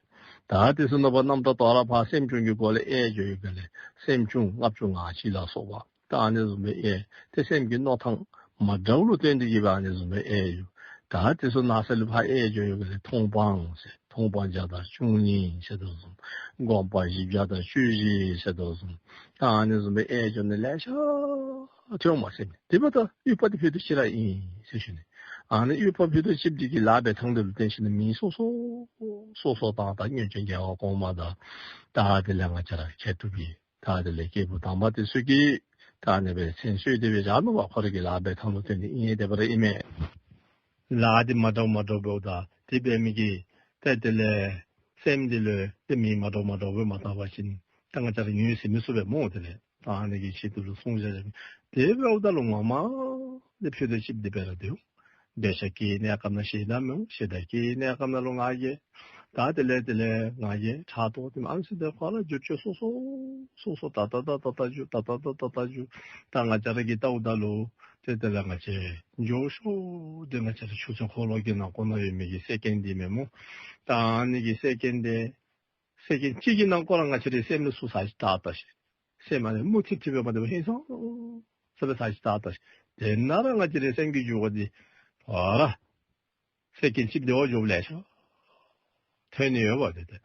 ད་དེ་ཚུ་ནང་པ་རྣམ་དག་དོ་ར་ཕར་སེམས་བྱུང་གི་སྒོ་ལས་དབྱེ་འགྱོ་ཡོད་པ་ལས་སེམས་བྱུང་ལྔ་བཅུ་ང་གཅིག་ལ་སོགས་པ་ད་ཨ་ནི་བཟུམ་སྦེ་དབྱེ། ཏེ་སེམས་ཀྱི་མནོ་ཐངས་མ་འདྲཝ་ལུ་བརྟེན་ཏེ་གི་སྦེ་ཨ་ནི་བཟུམ་སྦེ་དབྱེ་ཡོད། ད་དེ་ཚུ་ནང་གསེས་ལུ་ཕར་དབྱེ་འགྱོ་ཡོད་པ་ལས་མཐོང་སྤང་ཟེར་མཐོང་སྤང་བརྒྱ་དང་བཅུ་གཉིས་ཟེར་དོ་བཟུམ། སྒོམ་སྤང་བཞི་བརྒྱ་དང་བཅུ་བཞི་ཟེར་དོ་བཟུམ། ད་ཨ་ནི་བཟུམ་སྦེ་དབྱེ་འགྱོ་ནི་ལེ་ཤ་ཐོན་མས་ཟེར་མས། དེ་འབདཝ་ད་དབྱེ་བ་འདི་ཕུད་རྡོག་གཅིག་ར་ཨིན་ཟེར་ཞུ་ནི། ཨ་ནི་དབྱེ་བ་ཕུད་རྡོག་གཅིག་འདི་གི་ལཱ་འབད་ཐངས་འདི་ལུ་བརྟེན་ཞིནམ་ལས་མི་སོ་སོ་སོ་སོ་དང་ད་སྔོན་བྱོན་རྒྱལ་བ་གོང་མ་དང་ད་དེ་ལས་ང་བཅས་ར་མཁས་གྲུབ་ཀྱི་ད་དེ་ལས་སྐྱེས་བུ་དམ་པ་དེ་ཚུ་གིས་ད་ཨ་ནི་སྦེ་མཚན་གསོལ་ཏེ་སྦེ་བཞག་ནུག་པ། ཁོ་ར་གི་ལཱ་འབད་ཐངས་ལུ་བརྟེན་ཏེ་ཨིན་དེ་སྦེ་ར་ཨིན་མས། ལཱ་འདི་མ་འདྲཝ་མ་འདྲཝ་འབདཝ་ད་དེ་འབད་མི་གིས་ཏེ་དེ་ལས་སེམས་འདི་ལུ་ཏེ་མི་མ་འདྲཝ་མ་འདྲཝ་སྦེ་མ་བལྟ་བ་ཅིན་ད་ང་བཅས་ར་ངོས་ཟིན་མི་ཚུགས་པས་སྨོ། དེ་ལས་ད་ཨ་ནི་གི་ཆེད་དུ་ལུ་གསུངས་བཞག་ཡོད། དེ་འབདཝ་ད་ལུ་ངོ་མ་ནི་ཕུད་རྡོག་གཅིག་འདི་སྦེ་ར་འདུག། འདོད་ཆགས་སྐྱེ་གནས་སྐབས་ནང་ཞེ་སྡང་མི་འོང་། ཞེ་སྡང་སྐྱེ་གནས་སྐབས་ནང་ལུ་ང་རྒྱལ། ད་དེ་ལས་དེ་ལས་ང་རྒྱལ་ཕྲག་དོག་དེ་མ་ཨ་ནི་ཚུ་དེ་ཁོ་ར་འགྱུར་བཅོས་སོ་སོ་སོ་སོ་ད་ལྟ་ད་ལྟ་འགྱུར་ད་ལྟ་ད་ལྟ་འགྱུར། ད་ང་བཅས་ར་གིས་བལྟཝ་ད་ལུ་ཏེ་དེ་ལས་ང་བཅས་མགྱོགས་ཤོས་འདི་ང་བཅས་ར་ཆུ་ཚོད་འཁོར་ལོ་གི་ནང་ཁོག་ནང་ཡོད་མི་གི་སེ་ཀེན་འདི་མས་སྨོ། ད་ཨ་ནི་གི་སེ་ཀེན་འདི་སེ་ཀེན་གཅིག་གི་ནང་འཁོད་ར་ང་བཅས་རའི་སེམས་ལུ་ཚུར་ཟག་བཅུག་ད་ད་ཤིག། སེམས་ཨ་ནི་མུ་མཐུད་མཐུད་སྦེ་མ་སྡོད་པར་ཧིང་སངས་ས་སྦེ་ཟག་བཅུག་ད་ད་ཤིག། དེ་ནང་ར་ང་བཅས་རའི་སེམས་ཀྱི་འགྱུ་བ་འདི་ཕར་སེ་ཀེན་གཅིག་བདེ་བ་འགྱོཝ་ལེ་ཤ་ཐོན་ནི་ཡོད་པ། དེ་ཏེ་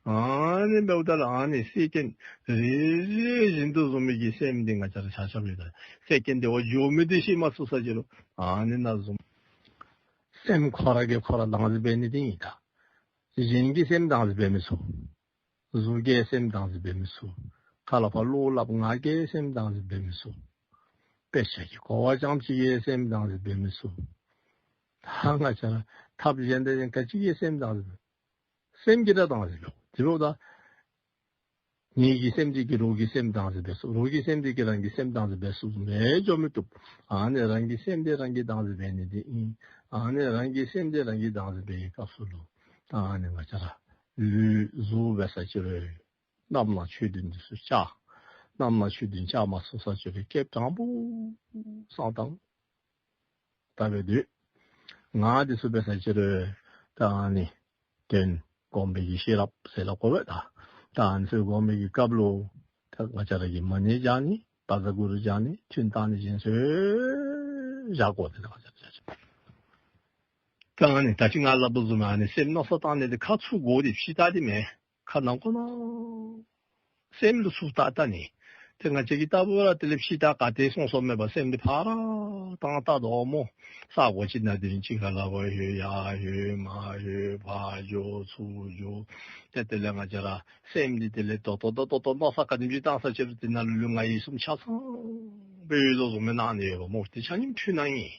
ཨ་ནི་འབདཝ་ད་ལུ་ཨ་ནི་སེ་ཀེན་རེ་རེ་བཞིན་དུ་བཟུང་མི་གི་སེམས་འདི་ང་བཅས་ར་ཆ་ཁྱབ་ཡོད་ད། སེ་ཀེན་བདེ་བ་འགྱོ་མི་འདི་ཤེས་མ་ཚུགས་ས་ཅིག་རུང་ཨ་ནི་ནང་བཟུང་ སེམས་ཁོ་ར་གིས་ཁོ་ར་བདག་འཛིན་འབད་ནི་འདི་ཨིན་ད། གཞན་གྱིས་སེམས་བདག་འཛིན་འབད་མི་ཚུགས། གཟུགས་ཀྱིས་སེམས་བདག་འཛིན་འབད་མི་ཚུགས། ཁ་ལ་ཕར་བློ་སླབ་ངག་གིས་སེམས་བདག་འཛིན་འབད་མི་ཚུགས། དཔེ་ཆ་གི་གོ་བ་རྐྱངམ་ཅིག་གིས་སེམས་བདག་འཛིན་འབད་མི་ཚུགས། ད་ང་བཅས་ར་ཐབས་གཞན་དང་གཞན་ག་ཅི་གིས་སེམས་བདག་འཛིན་འབད། སེམས་ཀྱིས་ར་བདག་འཛིན་འབད། དེ་འབདཝ་ད་ངེ་གི་སེམས་འདི་གིས་རོགས་ཀྱི་སེམས་བདག་འཛིན་འབད་ཚུགས། རོགས་ཀྱི་སེམས་འདི་གིས་རང་གི་སེམས་བདག་འཛིན་འབད་ཚུགས་མེད་འགྱོ་མི་བཏུབ། ཨ་ནི་རང་གི་སེམས་འདི་རང་གིས་བདག་འཛིན་འབད་ནི་འདི་ཨིན། ཨ་ནི་རང་གི་སེམས་འདི་རང་གིས་བདག་འཛིན་འབད་བའི་སྐབས་སུ་ལུ་ད་ཨ་ནི་ང་བཅས་ར་ལུས་གཟུགས་འབད་ས་ཅིག་རུང་རྣམ་སྣང་ཆོས་བདུན་འདི་ཚུ་བཅག། རྣམ་སྣང་ཆོས་བདུན་བཅག་མ་ཚུགས་ས་ཅིག་རུང་སྐྱེས་དྲང་པོ་བསྲང་བཏང་། ད་འབད་དེ་ངག་འདི་ཚུ་འབད་ས་ཅིག་རུང་ད་ཨ་ནི་དོན་སྒོམ་པའི་གི་ཤེས་རབ་ཟེར་སླབ་དགོ་པས་ད། ད་ཨ་ནི་ཚུ་སྒོམ་པའི་གི་སྐབས་ལུ་ད་ང་བཅས་ར་གིས་མ་ཎི་བགྱང་ནི་བཛྲ་གུ་རུ་བགྱང་ནི་ཐུན་བཏང་ནི་བཞིན་སུ་བཞག་དགོ། དེ་ལས་ང་བཅས་ར་བཞག་ད་ཨ་ནི་ད་ཅི་ང་སླབ་དོ་བཟུམ་ཨ་ནི་སེམས་མནོ་བསམ་བཏང་ནི་འདི་ཁ་ཚུར་བསྒོར་ཏེ་ཕྱི་ལྟ་འདི་མེན། ཁ་ནང་ཁོག་ནང་སེམས་ལུ་ཚུར་བལྟ་བལྟ་ནི། ཏེ་ང་བཅས་ཀྱིས་ལྟ་བུ་ར་དེ་ལས་ཕྱི་ལྟ་ག་ཏེ་སོང་སོང་མེད་པར་སེམས་འདི་ཕར་བཏང་བལྟ་དོ་སྨོ། ས་གོ་ཅིག་ནང་དེ་རིང་ཅིག་ཁ་ལ་བ་ལྷོད་ཡར་ལྷོད་མར་ལྷོད་ཕར་འགྱོ་ཚུར་འགྱོ། ཏེ་དེ་ལས་ང་བཅས་ར་སེམས་འདི་དེ་ལས་ཏོག་ཏོ་ཏོག་ཏོ་ཏོག་ཏོ་མནོ་བསམ་ག་དེམ་ཅིག་བཏང་ས་ཅིག་རུང་དེ་ནང་ལུ་ལུས་ངག་ཡིད་གསུམ་ཆ་ཚང་སྦེ་ཡོད་དོ་བཟུམ་སྦེ་སྣང་ནི་ཡོདཔ་སྨོ། དེ་ཆ་མཉམ་འཁྲུལ་སྣང་ཨིན།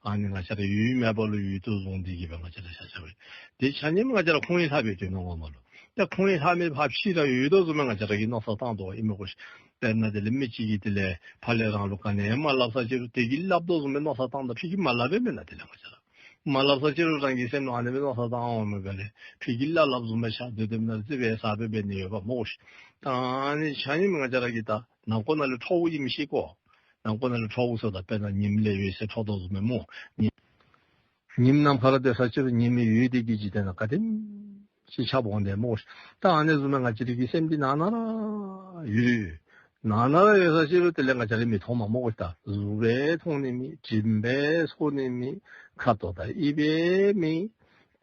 ཨ་ནི་ང་བཅས་ར་ཡུལ་མེད་པ་ལུ་ཡུལ་དུ་བཟུང་སྟེ་གིས་སྦེ་ང་བཅས་ར་ཤ་ཤ་སྦེ། དེ་ཆ་མཉམ་ང་བཅས་ར་ཁོང་ཡུལ་ལྷག་པའི་དོན་ངོ་མ་ལུ། ད་ཁོང་ཡུལ་ལྷག་མེད་ཕར་ཕྱི་ར་ཡོད་དོ་བཟུམ་སྦེ་ང་བཅས་ར་གིས་མནོ་བསམ་བཏང་དོ་ཨིན་མས་གོ་ཤིག། དཔེར་ན་དེ་ལས་མི་གཅིག་གིས་དེ་ལས་ཕར་ལས་རང་ལུ་ག་ནི་ཡང་མ་སླབ་ས་ཅིག་རུང་དེ་གིས་སླབ་དོ་བཟུམ་སྦེ་མནོ་བསམ་བཏང་ད་ཕི་གིས་མ་སླབ་པས་མེན་ན། དེ་ལས་ང་བཅས་ར་མ་སླབ་ས་ཅིག་རུང་རང་གི་སེམས་ནང་ཨ་ནི་སྦེ་མནོ་བསམ་བཏང་འོང་མས་པ་ལས་ཕི་གིས་སླབ་སླབ་བཟུམ་སྦེ་ཤར་སྡོད་སྡོདཔ་ན་རྩིག་པའི་ས་སྦེ་འབད་ནི་ཡོདཔ་སྨོ་གོ་ཤིག། ད་ཨ་ནི་ཆ་མཉམ་ང་བཅས་ར་གིས་ད་ནང་ཁོག་ནང་ལུ་འཕྲོཝ་ཨིནམ་ཤེས་དགོ། ནང་ཁོག་ནང་ལུ་འཕྲོཝ་ཟེརཝ་ད་དཔེར་ན་ཉིམ་ལས་འོད་ཟེར་འཕྲོ་དོ་བཟུམ་སྦེ་སྨོ། ཉི་ཉིམ་ནམ་མཁའ་ལུ་སྡོད་ས་ཅིག་རུང་ཉིམ་གི་འོད་འདི་གིས་འཇིག་རྟེན་ནང་ག་དེམ་ཅིག་ཁྱབ་འོང་དེ་སྨོ་ཤིག། ད་ཨ་ནི་བཟུམ་སྦེ་ང་བཅས་རའི་གི་སེམས་འདི་ནང་ན་ར་ཡོད། ནང་ན་ར་ཡོད་ས་ཅིག་རུང་དེ་ལས་ང་བཅས་ར་མི་མཐོང་མས་སྨོ་གོ་ཤིག། ད་གཟུགས་སྦེ་མཐོང་ནི་མེད། དྲིམ་སྦེ་ཚོར་ནི་མེད། ཁ་དོག་དང་དབྱིབས་སྦེ་མེད།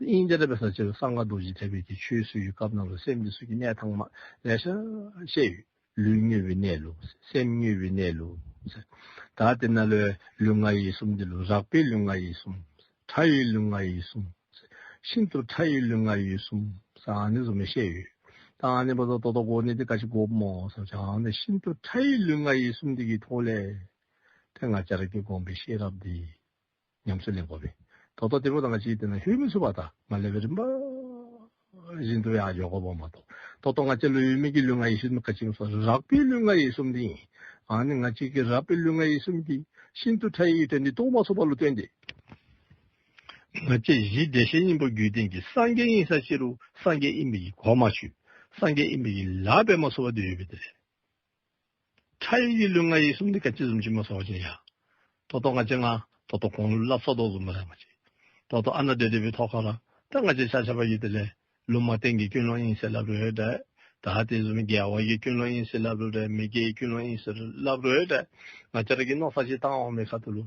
ཨིན་ཅི་ར་འབད་ས་ཅིག་རུང་གསང་སྔགས་རྡོ་རྗེ་ཐེག་པའི་གི་ཆོས་སུ་ཡོད་སྐབས་ནང་ལུ་སེམས་འདི་ཚུ་གི་གནས་སྟངས་མ་ལེ་ཤ་བཤད་ཡོད། ལུས་དངོས་པོའི་གནས་ལུགས། སེམས་དངོས་པོའི་གནས་ལུགས། ད་དེ་ནང་ལུ་ལུས་ངག་ཡིད་གསུམ་འདི་ལུ་རགས་པའི་ལུས་ངག་ཡིད་གསུམ། ཕྲ་བའི་ལུས་ངག་ཡིད་གསུམ། ཤིན་ཏུ་ཕྲ་བའི་ལུས་ངག་ཡིད་གསུམ་ཟེར་ཨ་ནི་བཟུམ་སྦེ་བཤད་ཡོད། ད་ཨ་ནི་འབདཝ་ད་ད་ལྟོ་དགོ་ནི་འདི་ག་ཅི་དགོཔ་སྨོ་ཟེར་བ་ཅིན་ཨ་ནི་ཤིན་ཏུ་ཕྲ་བའི་ལུས་ངག་ཡིད་གསུམ་འདི་གི་ཐོག་ལས་ཏེ་ང་བཅས་ར་གིས་སྒོམ་པའི་ཤེས་རབ་འདི་ཉམས་སུ་ལེན་དགོ་པས། ད་ལྟོ་དེ་འབདཝ་ད་ང་བཅས་དེ་ནང་ལྷོད་མི་ཚུགས་པས། ད་མར་ལས་སྦེ་རིམ་པ་བཞིན་དུ་ཡར་འགྱོ་དགོཔ་མ་གཏོགས། ད་ལྟོ་ང་བཅས་ལུ་ཡོད་མི་གི་ལུས་ངག་ཡིད་གསུམ་ག་ཅི་སྨོ་ཟེར་རགས་པའི་ལུས་ངག་ཡིད་གསུམ་འདི་ཨིན། ཨ་ནི་ང་བཅས་ཀྱི་རགས་པའི་ལུས་ངག་ཡིད་གསུམ་འདི་ཤིན་ཏུ་ཕྲ་བའི་དོན་འདི་རྟོགས་མ་ཚུགས་པ་ལུ་བརྟེན་ཏེ་ང་བཅས་གཞི་བདེ་གཤེགས་སྙིང་པོ་རྒྱུད་ལྡན་གྱི་སངས་རྒྱས་ཨིན་ས་ཅིག་རུང་སངས་རྒྱས་ཨིན་པའི་གི་གོ་མ་ཆོད། སངས་རྒྱས་ཨིན་པའི་གི་ལཱ་འབད་མ་ཚུགས་པར་སྡོད་ཡོད་པས། དེ་ལས་ཕྲ་བའི་གི་ལུས་ངག་ཡིད་གསུམ་འདི་ག་ཅི་བཟུམ་ཅིག་སྨོ་ཟེར་བ་ཅིན་ཡ། ད་ལྟོ་ང་བཅས་ང་ད་ལྟོ་གོང་ལུ་སླབ་སོང་དོ་བཟུམ་སྦེ་ར་ང་བཅས་ད་ལྟོ་ཨ་ནཱ་སྡོད་སྡོད་པའི་ཐོག་ཁར་ར་ད་ང་བཅས་ཆ་ཁྱབ་ཀྱིས་དེ་ལས་ལུང་མ་བསྟན་གྱི་ཀུན་སློང་ཨིན་ཟེར་སླབ་རུང་འདྲ། ད་དེ་བཟུམ་རྒྱལ་བ་གི་ཀུན་སློང་ཨིན་ཟེར་སླབ་རུང་འདྲ། མི་དགེ་གི་ཀུན་སློང་ཨིན་ཟེར་སླབ་རུང་འདྲ། ང་བཅས་ར་གིས་མནོ་བསམ་ཅིག་བཏང་འོང་མི་ཁ་ཐུག་ལུ་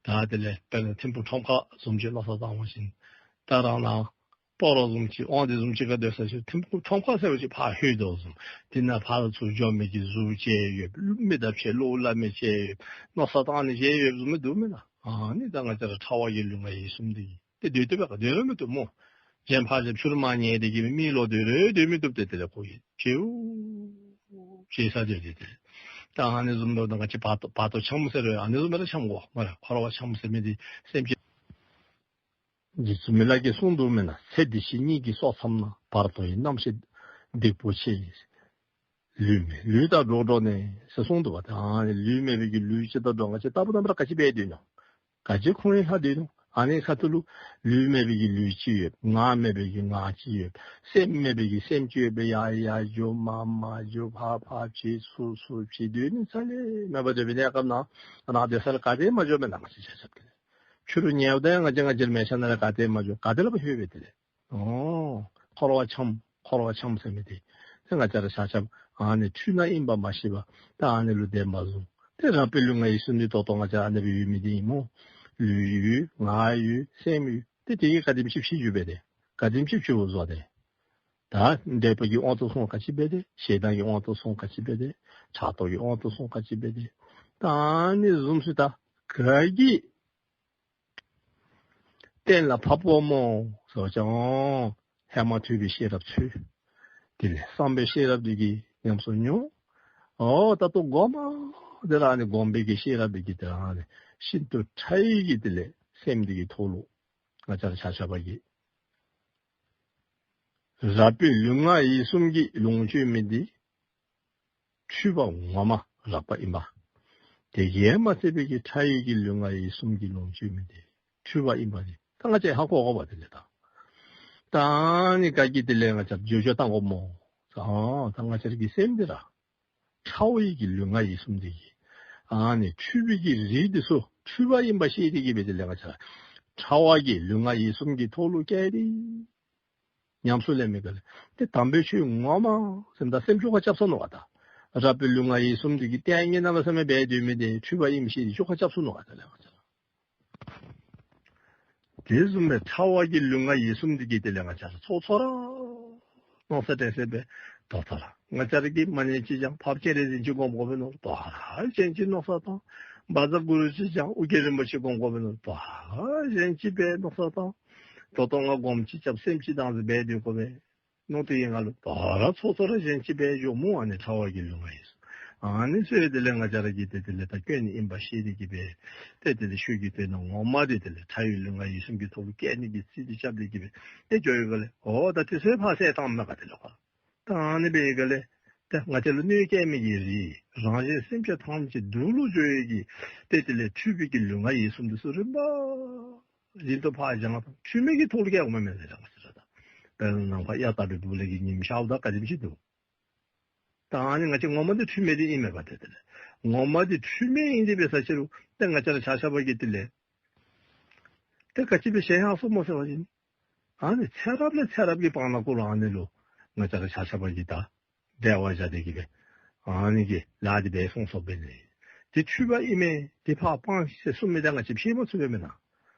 ད་དེ་ལས་དཔེར་ན་ཐིམ་ཕུག་ཁྲོམ་ཁ་བཟུམ་ཅིག་མནོ་བསམ་བཏང་བ་ཅིན་ད་རང་ནང་སྤ་རོ་བཟུམ་ཅིག་དབང་འདུས་བཟུམ་ཅིག་ཁར་སྡོད་ས་ཅིག་ཐིམ་ཕུག་ཁྲོམ་ཁ་ཟེར་བ་ཅིན་ཕར་ལྷོད་དོ་བཟུམ། དེ་ནང་ཕར་ཚུར་འགྱོ་མི་གི་གཟུགས་ཅིག་ཡོད། མི་དང་ཕྱད་བློ་སླབ་མི་ཅིག་ཡོད། མནོ་བསམ་བཏང་ནི་ཅིག་ཡོདཔ་བཟུམ་མི་འདུག་མེན་ན། ཨ་ནི་ད་ང་བཅས་ར་ཕྲ་བ་གི་ལུས་ངག་ཡིད་གསུམ་འདི་ཏེ་སྡོད་བཏུབ་པས་ག། སྡོད་རུང་མི་བཏུབ་སྨོ། གཞན་ཕར་ཕྱི་རུ་མར་ཉལ་ཏེ་གིས་མི་ལུ་སྡོད་རུང་སྡོད་མི་བཏུབ། ཏེ་དེ་ལས་ཁོ་གིས་ཕྱད་ཕྱད་ས་སྡོད་དེ་དེ་ལས་ད་ཨ་ནི་བཟུམ་འབདཝ་ད་ང་བཅས་བར་དོ་བར་དོ་འཁྱམས་ཟེར་རུང་ཨ་ནི་བཟུམ་སྦེ་ར་འཁྱམས་དགོ་སྨ་རེ། འཁོར་བ་འཁྱམས་ཟེར་མི་འདི་སེམས་ཅན་རྗེ་བཙུན་མི་ལ་གིས་གསུངས་འདུག་མེན་ན། ཚེ་འདི་ཕྱི་གཉིས་ཀྱི་སྲོག་འཚམས་ན། བར་དོ་ཡི་རྣམ་ཤེས་སྡིག་པོ་ཆེ། ལུས་མེད་ལུས་དང་འགྲོགས་འགྲོགས་ནས་ཟེར་གསུངས་འདུག་པ། ད་ཨ་ནི་ལུས་མེད་པའི་གི་ལུས་ཅིག་དང་འགྲོགས་ང་བཅས་རྟག་བུ་རྣམ་པར་ག་ཅི་འབད་སྡོད་ནུག། ག་ཅི་ཁོང་ཡང་ལྷག་སྡོད་ནུག། ཨ་ནི་ཁ་ཐུག་ལུ་ལུས་མེད་པའི་གི་ལུས་ཅིག་ཡོད། ངག་མེད་པའི་གི་ངག་ཅིག་ཡོད། སེམས་མེད་པའི་གི་སེམས་ཅིག་ཡོད་པས། ཡར་ཡར་འགྱོ་མར་མར་འགྱོ་ཕར་ཕར་ཕྱད་ཚུར་ཚུར་ཕྱད་སྡོད་ནི་རྩ་ལས་མེད་པར་སྡོད་པའི་གནས་སྐབས་ནང་རང་སྡོད་ས་ལས་ག་ཏེ་མ་འགྱོ་མེན་ན། ང་བཅས་ཆ་ཁྱབ་ཀྱིས་ཕྱི་རུ་ཉལཝ་ད་ཡང་ང་བཅས་ང་བཅས་མལ་ཆ་ནང་ལས་ག་ཏེ་མ་འགྱོ། ག་ཏེ་ལུ་ཕར་ལྷོད་པས། དེ་ལས་ཨོ་འཁོར་བ་འཁྱམས་འཁོར་བ་འཁྱམས་ཟེར་མི་འདི་ཏེ་ང་བཅས་ར་ཆ་ཁྱབ་ཨ་ནི་འཁྲུལ་སྣང་ཨིན་པ་མ་ཤེས་པར་ད་ཨ་ནི་ལུ་བདེན་པ་བཟུང་། ཏེ་རགས་པའི་ལུས་ངག་ཡིད་གསུམ་འདི་ད་ལྟོ་ང་བཅས་ཨ་ནི་སྦེ་ཡོད་མི་འདི་ཨིན་སྨོ། ལུས་ཡོད། ངག་ཡོད། སེམས་ཡོད། ཏེ་དེ་གིས་ག་དེམ་ཅིག་ཕྱི་འགྱུར་འབད་དེ་ག་དེམ་ཅིག་ཕྱི་རུ་བཟོ་སྟེ། ད་འདོད་པ་གི་དབང་དུ་སོང་ག་ཅི་འབད་དེ། ཞེ་སྡང་གི་དབང་དུ་སོང་ག་ཅི་འབད་དེ། ཕྲག་དོག་གི་དབང་དུ་སོང་ག་ཅི་འབད་དེ། ད་ཨ་ནི་བཟུམ་ཚུ་ད་ག་གིས་ གཏན་ལ་ཕབ་དགོ་མོ་ཟེར་བ་ཅིན་ཧེ་མ་ཐོས་པའི་ཤེས་རབ་ཚུད། དེ་ལས་བསམ་པའི་ཤེས་རབ་འདི་གིས་ཉམས་སུ་མྱོང་། ཨོ་ད་ལྟོ་མགོ་མ་དེ་ར་ཨ་ནི་སྒོམ་པའི་གི་ཤེས་རབ་འདི་གིས་དེ་ར་ཨ་ནི་ཤིན་ཏུ་ཕྲ་ཡི་གི་དེ་ལས་སེམས་འདི་གི་ཐོག་ལུ་ང་བཅས་ར་ཆ་ཁྱབ་ཀྱིས་རགས་པའི་ལུས་ངག་ཡིད་གསུམ་གྱི་ལོངས་སྤྱོད་མི་འདི་འཁྲུལ་པ་ངོ་མ་རགས་པ་ཨིན་པ། དེ་གིས་མ་ཚད་པའི་གི་ཕྲ་ཡི་གི་ལུས་ངག་ཡིད་གསུམ་གྱི་ལོངས་སྤྱོད་མི་འདི་འཁྲུལ་པ་ཨིན་པ་འདི་ད་ང་བཅས་ཧ་གོ་དགོ་པ། དེ་ལས་ད་ད་ཨ་ནི་ག་གིས་དེ་ལས་ང་བཅས་བརྗོད་བརྗོད་བཏང་དགོ་མོ། ཨ་ད་ང་བཅས་ར་གི་སེམས་འདི་ར་ཕྲ་བའི་གི་ལུས་ངག་ཡིད་གསུམ་འདི་གིས་ཨ་ནི་འཁྲུལ་པའི་གི་རིགས་འདི་ཚུ་འཁྲུལ་པ་ཨིན་པ་ཤེས་ཏེ་གིས་སྦེ་དེ་ལས་ང་བཅས་ར་ཕྲ་བ་གི་ལུས་ངག་ཡིད་གསུམ་གྱི་ཐོག་ལུ་བཀལ་ཏེ་ཉམས་སུ་ལེན་མི་ག་ལས་ཏེ་དམ་པའི་ཆོས་ངོ་མ་སེམས་དང་སེམས་བཅོ་ཁ་རྐྱབ་སོ་ནུག་ག། ད་རགས་པའི་ལུས་ངག་ཡིད་གསུམ་འདི་གི་ལྟས་ངན་གནམ་མེད་ས་མེད་འབད་སྡོད་མི་འདི་འཁྲུལ་པ་ཨིནམ་ཤེས་ཏེ་བཅོ་ཁ་རྐྱབ་སོ་ནུག་ག། ད་ལས་ང་བཅས་ར་དེ་བཟུམ་སྦེ་ཕྲ་བ་གི་ལུས་ངག་ཡིད་གསུམ་འདི་གིས་དེ་ལས་ང་བཅས་ར་ཚོགས་ཚོགས་ར་མནོ་བསམ་དྲན་སེམས་སྦེ་ད་ལྟོ་ར་ང་བཅས་ར་གིས་མ་ཉན་ཅིག་ཅང་ཕར་སྤྱན་རས་གཟིགས་ཅིག་སྒོམ་དགོ་པས་མནོ། ད་ར་གཞན་ཅིག་མནོ་བསམ་བཏང་། བཛྲ་གུ་རུ་ཅིག་ཅང་ཨོ་རྒྱན་རིན་པོ་ཆེ་སྒོམ་དགོ་པས་མནོ། ད་ར་གཞན་ཅིག་སྦེ་མནོ་བསམ་བཏང་། ད་ལྟོ་ང་སྒོམ་ཅིག་རྐྱབ་སེམས་ཅིག་བཏང་སྟེ་འབད་སྡོད་དགོ་པས་མནོ་སྟེ་ཡི་ང་ལུ་ད་ར་ཚོགས་ཚོགས་ར་གཞན་ཅིག་སྦེ་འགྱོཝ་མས། ཨ་ནི་ཕྲ་བ་གི་ལུས་ངག་ཡིད་གསུམ་ཨ་ནི་ཚུ་དེ་ལས་ང་བཅས་ར་གིས་ཏེ་དེ་ལས་ད་སྐྱོན་ཨིན་པ་ཤེས་ཏེ་གིས་སྦེ་ཏེ་དེ་ལས་ཆོས་ཀྱི་དོན་དག་ངོ་མ་འདི་དེ་ལས་ཕྲ་བའི་ལུས་ངག་ཡིད་གསུམ་གྱི་ཐོག་ལུ་བཀལ་ནི་གི་རྩིས་འདི་རྐྱབ་སྟེ་གིས་སྦེ་ཏེ་འགྱོ་ཡི་ག་ལས། ཨོ་ད་དེ་ཚུ་ཕར་བསལ་བཏངམ་མས་ག། དེ་ལས་ཁོ་ད་ཨ་ནི་འབད་ཡི་ག་ལས་ཏེ་ང་བཅས་ལུ་གནོད་བཀལ་མི་གི་རིགས་རང་གཞན་སེམས་ཅན་ཐམས་ཅད་སྡུག་ལུ་འགྱོ་ཡི་གི་ཏེ་དེ་ལས་འཁྲུལ་པའི་གི་ལུས་ངག་ཡིད་གསུམ་འདི་ཚུ་རིམ་པ་བཞིན་དུ་ཕར་སྦྱང་བ་དང་འཁྲུལ་མེད་ཀྱི་ཐོག་ལུ་བཀལ་དགོ་མས་མེན་ན། དེ་ར་ང་བཅས་ར་ད་དཔེར་ན་ནམ་མཁའ་གཡའ་དག་པའི་སྦུག་ལས་ཀྱི་ཉིམ་ཤརཝ་དང་ག་དེམ་ཅིག་འདུག། ད་ཨ་ནི་ང་བཅས་ངོ་མ་འདི་འཁྲུལ་མེད་འདི་ཨིན་མས་པ། ཏེ་དེ་ལས་ངོ་མ་འདི་འཁྲུལ་མེད་ཨིན་ཏེ་འབད་ས་ཅིག་རུང་ཏེ་ང་བཅས་ར་ཆ་ཁྱབ་ཀྱིས་དེ་ལས་ཏེ་ག་ཅི་སྦེ་བཤད་ཡར་སོང་མོ་ཟེར་བ་ཅིན་ཨ་ནི་ཚེ་རབས་ལས་ཚེ་རབས་ཀྱི་བར་ན་གུ་ལུ་ཨ་ནི་ལུ་ང་བཅས་ར་ཆ་ཁྱབ་ཀྱིས་ད་འབྲེལ་བ་བཞག་སྟེ་གིས་སྦེ་ཨ་ནི་གི་ལཱ་འདི་འབད་སོང་སོངམ་འབད་ནི། དེ་འཁྲུལ་པ་ཨིན་མས། དེ་ཕར་སྤང་ཟེར་གསུངས་མི་འདི་ང་བཅས་ཤེས་མ་ཚུགས་པས་མེན་ན།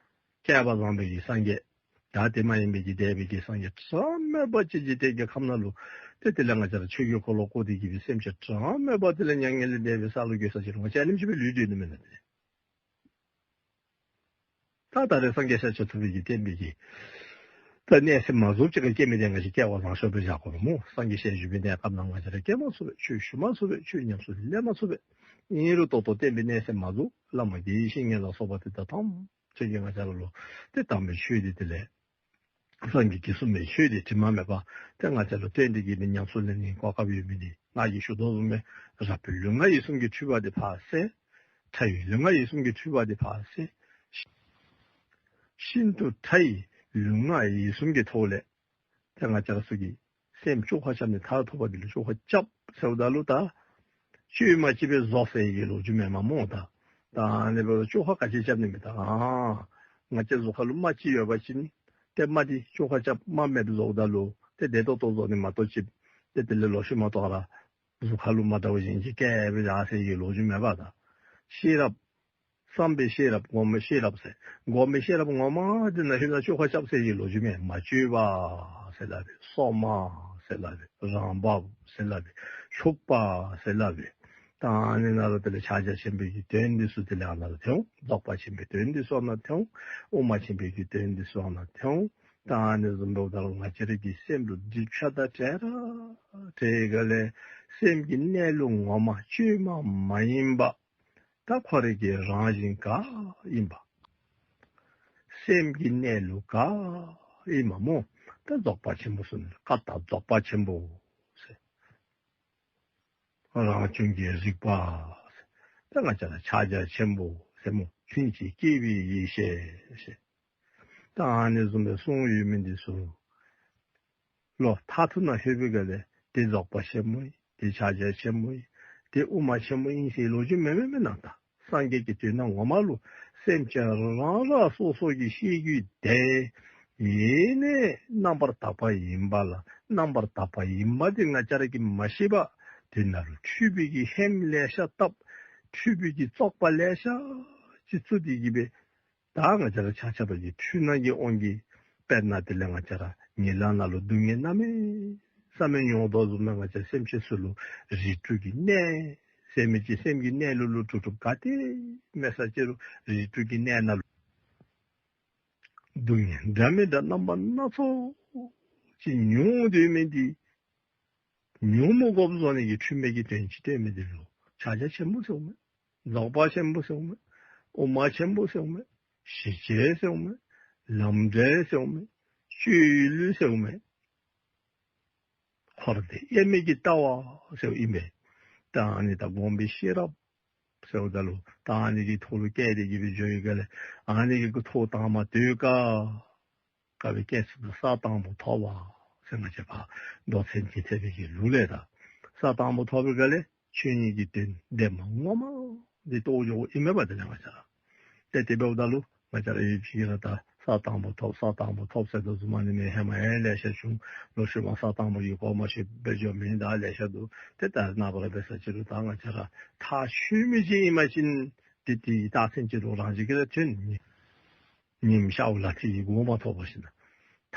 བསྐལ་པ་བཟང་པོའི་གི་སངས་རྒྱས་ད་དེ་མ་ཡིན་པའི་གི་འདས་པའི་གི་སངས་རྒྱས་གྲངས་མེད་པ་ཅིག་འཇིག་རྟེན་གྱི་ཁམས་ནང་ལུ་ཏེ་དེ་ལས་ང་བཅས་ར་ཆོས་ཀྱི་འཁོར་ལོ་བསྐོར་ཏེ་གིས་སྦེ་སེམས་ཅན་གྲངས་མེད་པ་དེ་ལས་མྱ་ངན་ལས་འདས་པའི་ས་ལུ་འགྱོ་ས་ཅིག་རུང་ང་བཅས་ཨ་ནེམ་ཅིག་སྦེ་ལུས་སྡོད་ནི་མེན་ན། ཏེ་ད་ད་རེས་སངས་རྒྱས་ཤཱཀྱ་ཐུབ་པའི་གི་བསྟན་པའི་གི་ད་གནས་ཚད་མ་རྫོགསཔ་ཅིག་ཁར་སྐྱེ་མི་འདི་ང་བཅས་སྐལ་བ་བཟང་ཤོས་སྦེ་བཞག་དགོ་པས་སྨོ། སངས་རྒྱས་ཞལ་བཞུགས་པའི་གནས་སྐབས་ནང་ང་བཅས་ར་སྐྱེ་མ་ཚུགས་པས། ཆོས་ཞུ་མ་ཚུགས་པས། ཆོས་ཉམས་སུ་ལེན་མ་ཚུགས་པས། ཨིན་རུང་ད་ལྟོ་བསྟན་པའི་གནས་ཚད་མ་རྫོགས། བླ་མ་དགེ་བའི་བཤེས་གཉེན་ལ་སོགས་པ་དེ་དག་ཐམས་ཅད་ཀྱིས་ང་བཅས་ར་ལུ་ཏེ་དམ་པའི་ཆོས་འདི་དེ་ལས་སངས་རྒྱས་ཀྱིས་གསུངས་པའི་ཆོས་འདི་དྲི་མ་མེད་པ་ཏེ་ང་བཅས་ལུ་སྟོན་ཏེ་གིས་སྦེ་ཉམས་སུ་ལེན་ནི་གོ་སྐབས་ཡོད་མི་འདི་ང་གིས་ཞུ་དོ་བཟུམ་སྦེ་རགས་པའི་ལུས་ངག་ཡིད་གསུམ་གྱི་འཁྲུལ་པ་འདི་ཕར་བསལ། ཕྲ་བའི་ལུས་ངག་ཡིད་གསུམ་གྱི་འཁྲུལ་པ་འདི་ཕར་བསལ། ཤིན་ཏུ་ཕྲ་བའི་ལུས་ངག་ཡིད་གསུམ་གྱི་ཐོག་ལས་ཏེ་ང་བཅས་ར་ཚུ་གིས་སེམས་བཅོ་ཁ་རྐྱབ་ནི་མཐར་ཐུག་པ་འདི་ལུ་བཅོ་ཁ་རྐྱབ་ཟེརཝ་ད་ལུ་ད་བཅོས་མ་བཅོས་པར་རྫོགས་ཟེར་བའི་ལོ་རྒྱུས་མེན་མས་སྨོ། ད་ད་ཨ་ནི་འབདཝ་ད་བཅོ་ཁ་ག་ཅི་རྐྱབ་ནི་མས། ད་ཨ་ང་བཅས་གཟུགས་ཁར་ལུ་རྨ་ཅིག་ཡོད་པ་ཅིན་ཏེ་རྨ་འདི་བཅོ་ཁ་རྐྱབ་རྨ་མེདཔ་བཟོཝ་ད་ལུ་ཏེ་བདེ་ཏོག་ཏོ་བཟོ་ནི་མ་གཏོགས་ཅིག་ཏེ་དེ་ལས་ལོག་ཤུལ་མ་གཏོགས་ར་གཟུགས་ཁར་ལུ་རྨ་འདྲཝ་གཞན་ཅིག་བཀལ་སྦེ་བཞག་ཟེར་བའི་ལོ་རྒྱུས་མེད་པ། ད་ཤེས་རབ་བསམ་པའི་ཤེས་རབ་སྒོམ་པའི་ཤེས་རབ་ཟེར། སྒོམ་པའི་ཤེས་རབ་ངོ་མ་འདི་ནང་ལྷོད་ན་བཅོ་ཁ་རྐྱབ་ཟེར་བའི་ལོ་རྒྱུས་མེད། མ་བཅོས་པ་ཟེར་སླབ་པས། སོ་མ་ཟེར་སླབ་པས། རང་བབས་ཟེར་སླབ་པས། འཁྲུགས་པ་ཟེར་སླབ་པས། ད་ཨ་ནི་ནང་ལུ་དེ་ལས་ཕྱག་རྒྱ་ཆེན་པོའི་གི་དོན་འདི་ཚུ་དེ་ལས་ཨ་ནཱ་ལུ་ཐོན་འོང་། རྫོགས་པ་ཆེན་པོའི་དོན་འདི་ཚུ་ཨ་ནཱ་ཐོན་འོང་། དབུ་མ་ཆེན་པོའི་གི་དོན་འདི་ཚུ་ཨ་ནཱ་ཐོན་འོང་། ད་ཨ་ནི་བཟུམ་འབདཝ་ད་ལུ་ང་བཅས་ར་གི་སེམས་ལུ་སྒྲིབ་བྱ་དང་བྲལ་ར་བྲལ་ག་ལས་སེམས་ཀྱི་གནས་ལུགས་ངོ་མ་བཅོས་མ་མ་ཡིན་པ་ད་ཁོ་རའི་གི་རང་བཞིན་ག་ཨིན་པ། སེམས་ཀྱི་གནས་ལུགས་ག་ཨིན་པ་སྨོ། ད་རྫོགས་པ་ཆེན་པོ་ཟེར་ནི་ཀ་དག་རྫོགས་པ་ཆེན་པོ་ཟེར། རང་བྱུང་གི་རིག་པ་ཟེར། ད་ང་བཅས་ར་ཕྱག་རྒྱ་ཆེན་པོ་ཟེར་སྨོ། ལྷན་ཅིག་སྐྱེས་པའི་ཡེ་ཤེས་ཟེར། ད་ཨ་ནི་བཟུམ་སྦེ་གསུངས་ཡོད་མི་འདི་ཚུ་ལུ་མཐར་ཐུག་ནང་ལྷོད་པའི་སྒང་ལས་དེ་རྫོགས་པ་ཆེན་པོ་ཨིན། དེ་ཕྱག་རྒྱ་ཆེན་པོ་ཨིན། དེ་དབུ་མ་ཆེན་པོ་ཨིན་ཟེར་ལོ་རྒྱུས་མེད་མེད་མེན་ན། ད་སངས་རྒྱས་ཀྱི་དོན་དག་ངོ་མ་ལུ་སེམས་ཅན་རང་རང་སོ་སོ་གི་ཤེས་རྒྱུད་དེ་ཡེ་ནས་རྣམ་པར་དག་པ་ཡིན་པ་ལ་རྣམ་པར་དག་པ་ཡིན་པ་དེ་ང་བཅས་ར་གིས་མ་ཤེས་པར་དེ་ནང་ལུ་འཁྲུལ་པའི་གི་ཧེམ་ལེ་ཤ་བཏབ། འཁྲུལ་པའི་གི་བཙོག་པ་ལེ་ཤ་ཅིག་བཙུགས་ཏེ་གིས་སྦེ་ད་ང་བཅས་ར་ཆ་ཁྱབ་ཀྱི་འཁྲུལ་སྣང་གི་དབང་གིས་དཔེར་ན་དེ་ལས་ང་བཅས་ར་ཉལ་ལམ་ནང་ལུ་སྡུག་བསྔལ་གནམ་མེད་ས་མེད་མྱོང་དོ་བཟུམ་སྦེ་ང་བཅས་སེམས་ཅན་ཚུ་ལུ་རིགས་དྲུག་གི་གནས་ཟེར་མི་ཅིག་སེམས་ཀྱི་གནས་ལུགས་ལུ་དྲུག་དྲུག་ག་ཏེ་མེད་ས་ཅིག་རུང་རིགས་དྲུག་གི་གནས་ནང་ལུ་ སྡུག་བསྔལ་འདྲ་མི་འདྲ་རྣམ་པ་སྣ་ཚོགས་ཅིག་མྱོང་སྡོད་མི་འདི་མྱོང་མི་དགོཔ་བཟོ་ནི་གི་འཁྲུལ་མེད་ཀྱི་དོན་ཅིག་སྟོན་མི་འདི་ལུ་ཕྱག་རྒྱ་ཆེན་པོ་ཟེརཝ་མས། རྫོགས་པ་ཆེན་པོ་ཟེརཝ་མས། དབུ་མ་ཆེན་པོ་ཟེརཝ་མས། ཞི་བྱེད་ཟེརཝ་མས། ལམ་འབྲས་ཟེརཝ་མས། སྤྱོད་ཡུལ་ཟེརཝ་མས། འཁོར་འདས་དབྱེར་མེད་ཀྱི་ལྟ་བ་ཟེརཝ་ཨིན་པས། ད་ཨ་ནི་ད་སྒོམ་པའི་ཤེས་རབ་ཟེརཝ་ད་ལུ་ད་ཨ་ནི་གི་ཐོག་ལུ་བཀལ་ཏེ་གི་སྦེ་འགྱོ་ཡི་ག་ལས། ཨ་ནི་གི་ཐོག་དང་མ་དོ་ག་ག་སྦེ་བཀལ་ཚུགས་ན་ས་དང་པོ་ཐོབ་པ་ཟེར་ང་བཅས་པ་མདོ་ཚན་གྱི་ཐེག་པའི་གི་ལུགས་ལས་ད་ས་དང་པོ་ཐོབ་པའི་ག་ལས་ཆོས་ཉིད་ཀྱི་དོན་བདེན་པ་ངོ་མ་འདི་རྟོགས་འགྱོཝ་ཨིན་མས་པ། དེ་ལས་ང་བཅས་ར་ཏེ་དེ་འབདཝ་ད་ལུ་ང་བཅས་ར་ཡུལ་ཕྱི་ར་ད་ས་དང་པོ་ཐོབ་ས་དང་པོ་ཐོབ་ཟེར་དོ་བཟུམ་ཨ་ནི་མི་ཧེ་མ་ཡང་ལེ་ཤ་བྱུང་། ལོག་ཤུལ་མ་ས་དང་པོ་གི་གོ་མ་ཆོད་སྦེ་འགྱོ་མི་ད་ལེ་ཤ་འདུག། ཏེ་ད་ནངས་པ་ར་འབད་ས་ཅིག་རུང་ད་ང་བཅས་ར་ཐག་ཆོད་མི་ཅིག་ཨིན་པ་ཅིན་ཏེ་དེའི་རྟགས་མཚན་ཅིག་རུང་རང་བཞིན་གྱིས་ར་ཐོན། ཉིམ་ཤརཝ་ལ་ཐི་གི་གོ་མ་ཐོབ་པ་ཅིན་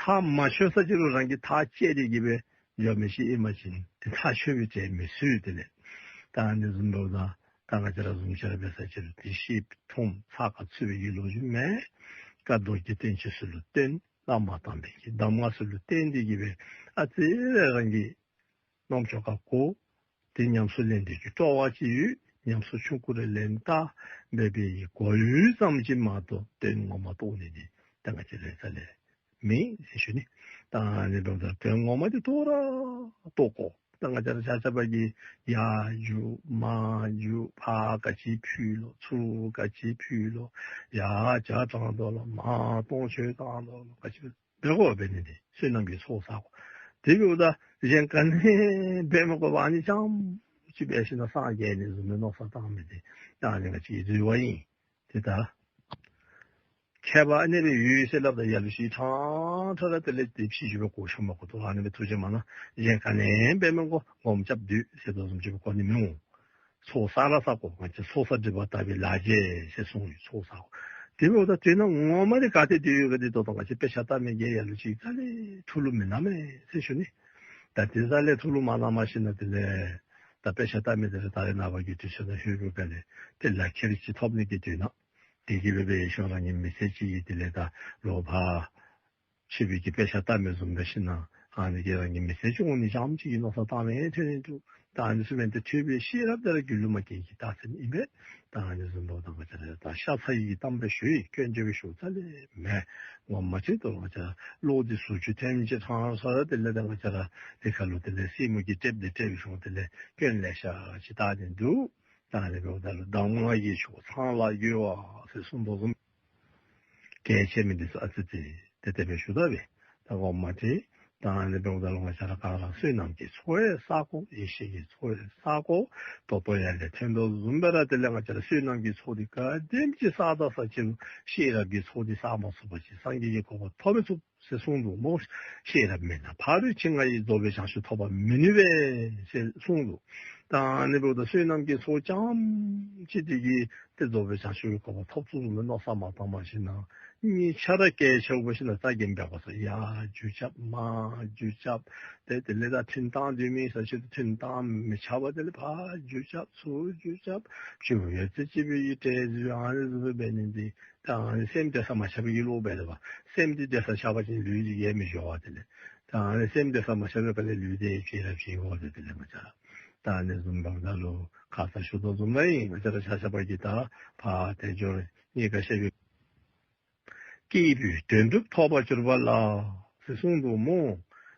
ཐག་མ་ཆོད་ས་ཅིག་རུང་རང་གིས་ཐག་བཅད་དེ་གི་སྦེ་འགྱོ་མི་ཅིག་ཨིན་པ་ཅིན་ཏེ་ཐག་ཆོད་པའི་གྲས་མི་ཚུད། དེ་ལས་ད་ཨ་ནི་བཟུམ་འབདཝ་ད་ད་ང་བཅས་ར་བཟུམ་ཅིག་ར་འབད་ས་ཅིག་རུང་དེ་ཤེས་མཐོང་ཚགས་ཁར་ཚུད་པའི་གི་ལོ་རྒྱུས་མེད། བཀའ་མདོ་གི་དོན་ཅིག་ཚུ་ལུ་བརྟེན། བླ་མ་དམ་པའི་གི་གདམས་ངག་ཚུ་ལུ་བརྟེན་ཏེ་གི་སྦེ་ཨ་ཙི་རེ་རང་གི་རྣམ་ཅོ་ཁར་གོ། དེ་ཉམས་སུ་ལེན་ཏེ་གི་སྤྲོ་བ་ཅིག་ཡོད། ཉམས་སུ་ཆུང་ཀུ་རེ་ལེན་ད་འབད་བའི་གོ་ཡུལ་ཙམ་ཅིག་མ་གཏོགས་དོན་ངོ་མ་རྟོགས་ནི་འདི་ད་ང་བཅས་ར་རྩ་ལས་མེད་ཟེར་ཞུ་ནི། ད་ཨ་ནི་འབདཝ་ད་དོན་ངོ་མ་འདི་རྟོགས་ར་རྟོགས་དགོ། ད་ང་བཅས་ར་ཆ་ཁྱབ་ཀྱིས་ཡར་རྒྱུག་མར་རྒྱུག་ཕར་ག་ཅི་ཕུལ་ལོ་ཚུར་ག་ཅི་ཕུལ་ལོ་ཡར་ཇ་དྲང་དོ་ལོ་མར་སྟོང་མཆོད་བཏང་དོ་ལོ་ག་ཅི་འབད་དགོ་འབད་ནི་འདི་བསོད་ནམས་ཀྱི་ཚོགས་བསག་དགོ། དེ་འབདཝ་ད་གཞན་ག་ནི་འབད་མི་དགོ་པར་ཨ་ནི་རྐྱངམ་ཅིག་འབད་ཞིན་ན་སངས་རྒྱས་ནི་བཟུམ་མའི་མནོ་བསམ་བཏང་མི་འདི་ད་ཨ་ནི་ང་བཅས་ཀྱི་རུལ་བ་ཨིན། དེ་ད་ཁྱད་པར་ཨ་ནི་སྦེ་ཡོད་ཟེར་སླབ་ད་ཡ་ལུ་ཅིག་ཕྲང་ཕྲང་ར་དེ་ལས་དེ་ཕྱི་ཞུ་སྦེ་གོ་ཤོང་མ་གོ་དོ། ཨ་ནི་སྦེ་ཐུགས་རྗེ་མ་གནང་། གཞན་ག་ནི་འབད་མི་དགོ། སྒོམ་རྐྱབ་སྡོད་ཟེར་དོ་བཟུམ་ཅིག་སྦེ་གོ་ནི་མི་འོང་། ཚོགས་བསག་ར་བསག་དགོ། ང་བཅས་ཚོགས་བསགས་སྒྲིབ་པ་དག་པའི་ལག་རྗེས་ཟེར་གསུངས་ཡོད། ཚོགས་བསག་དགོ། དེ་འབདཝ་ད་དོན་ངོ་མ་འདི་ག་ཏེ་སྡོད་ཡོད་ག་འདི་ད་ལྟོ་ང་བཅས་དཔེ་ཆ་ལྟ་མི་གིས་ཡ་ལུ་ཅིག་རྩ་ལས་ཐུགས་ལུ་མི་སྣང་མས་ཟེར་ཞུ་ནི། ད་དེ་རྩ་ལས་ཐུགས་ལུ་མ་སྣང་མ་ཞིན་ན་དེ་ལས་ད་དཔེ་ཆ་ལྟ་མི་དེ་ལས་ད་རེས་ནངས་པ་གི་དུས་ཚོད་ནང་ལྷོད་པའི་སྒང་ལས་ཏེ་ལག་ཁྱེར་ཅིག་ཐོབ་ནི་གི་དོན་ལུ་དེ་གིས་འབད་འབད་ཞིན་རང་གི་མི་ཚེ་གཅིག་གི་དེ་ལས་ད་ལོག་ཕར་ཕྱི་པའི་གི་དཔེ་ཆ་ལྟ་མི་བཟུམ་འབད་ཞིན་ན་ཨ་ནི་གིས་རང་གི་མི་ཚེ་སྐྱོང་ནི་རྐྱངམ་ཅིག་གི་མནོ་བསམ་བཏང་མི་ཐོན་ནི་འདུག། ད་ཨ་ནི་ཚུ་མེན་ཏེ་ཐོས་པའི་ཤེས་རབ་དེ་ར་རྒྱུད་ལུ་མ་སྐྱེས་ཀྱི་རྟགས་མཚན་ཨིན་པས། ད་ཨ་ནི་བཟུམ་འབདཝ་ད་ང་བཅས་ར་ད་ཤ་ཚ་ཡི་གཏམ་སྦེ་ཞུ་ཡི། སྐྱོན་བརྗོད་ཀྱི་ཞུཝ་རྩ་ལས་མེད། ངོ་མ་ཅིག་ཏུ་ང་བཅས་ར་བློ་འདི་ཟུར་ཅིག་ཐོན་ཅིག་ཕྲང་ས་ར་དེ་ལས་ད་ང་བཅས་ར་དེ་ཁ་ལུ་དེ་ལས་སེམས་ཀྱི་ཏེ་དེ་ཏེ་བྱུང་དེ་ལས་སྐྱོན་ལེ་ཤ་ཅིག་བཏགས་ནི་འདུག། ད་ཨ་ནི་འབདཝ་ད་ལུ་གདམས་ངག་གི་མཆོག་ཚངས་ལ་རྒོལ་བ་ཟེར་གསུངས་དོ་བཟུམ་གལ་ཆེ་མི་འདི་ཚུ་ཨ་ཙི་ཙི་ཏེ་དེ་སྦེ་ཞུ་ད་པས། ད་ངོ་མ་འདི་ད་ཨ་ནི་འབདཝ་ད་ལུ་ང་བཅས་ར་ག་ར་བསོད་ནམས་ཀྱི་ཚོགས་ཡང་བསག་དགོ། ཡེ་ཤེས་ཀྱི་ཚོགས་ཡང་བསག་དགོ། ད་ལྟོ་ཡར་ལས་ཐོན་དོ་བཟུམ་སྦེ་ར་དེ་ལས་ང་བཅས་ར་བསོད་ནམས་ཀྱི་ཚོགས་འདི་ག་དེམ་ཅིག་བསག་ད་ས་ཅིག་རུང་ཤེས་རབ་ཀྱི་ཚོགས་འདི་བསག་མ་ཚུགས་པ་ཅིན་སངས་རྒྱས་ཀྱི་གོ་འཕང་ཐོབ་མི་ཚུགས་ཟེར་གསུངས་འདུག་སྨོ། ཤེས་རབ་མེད་ན་ཕ་རོལ་ཕྱིན་ལྔ་ཡི་རྫོགས་པའི་བྱང་ཆུབ་ཐོབ་པར་མི་ནུས་པས་ཟེར་གསུངས་འདུག། ད་ཨ་ནི་འབདཝ་ད་བསོད་ནམས་ཀྱི་ཚོགས་རྐྱངམ་ཅིག་འདི་གིས་ཏེ་རྫོགས་པའི་བྱང་ཆུབ་ཀྱི་གོ་འཕང་ཐོབ་ཚུགས་ཟེར་མནོ་བསམ་མ་བཏང་མ་ཞིན་ན་གཉིས་ཆ་ར་གལ་ཆེཝ་འབད་ཞིན་ན་རྩ་འགེངས་འབད་དགོ་ས། ཡར་རྒྱུག་རྐྱབ་མར་རྒྱུག་རྐྱབ་ཏེ་དེ་ལས་ད་ཐུན་བཏང་སྡོད་མི་ས་ཅིག་ཏུ་ཐུན་བཏང་མི་ཆགས་པར་དེ་ལས་ཕར་རྒྱུག་རྐྱབ་ཚུར་རྒྱུག་རྐྱབ་ཕྱི་རུ་ཡང་ཏེ་ཅིག་འབད་ཡི་ཏེ་ཟེར་ཨ་ནི་བཟུམ་སྦེ་འབད་ནི་འདི་ད་ཨ་ནི་སེམས་གཏད་ས་མ་ཆགས་པའི་གི་བློ་འབད་དེ་འབད། སེམས་འདི་གཏད་ས་ཆགས་པ་ཅིན་ལུས་འདི་ཡལ་མི་འགྱོ་བས། དེ་ལས་ད་ཨ་ནི་སེམས་གཏད་ས་མ་ཆགས་པའི་སྒང་ལས་ལུས་འདི་ཕྱི་ར་ཕྱི་འོང་། དེ་དེ་ལས་ང་བཅས་ར་ད་ཨ་ནི་བཟུམ་འབདཝ་ད་ལུ་ཁ་ཙ་ཞུ་དོ་བཟུམ་ར་ཨིན། ང་བཅས་ར་ཆ་ཁྱབ་ཀྱིས་ད་ཕར་དལ་འབྱོར་རྙེད་དཀའ་བཤད་པའི་སྐྱེས་བུས་དོན་གྲུབ་ཐོབ་པར་གྱུར་པ་ལ་ཟེར་གསུངས་འདུག་སྨོ།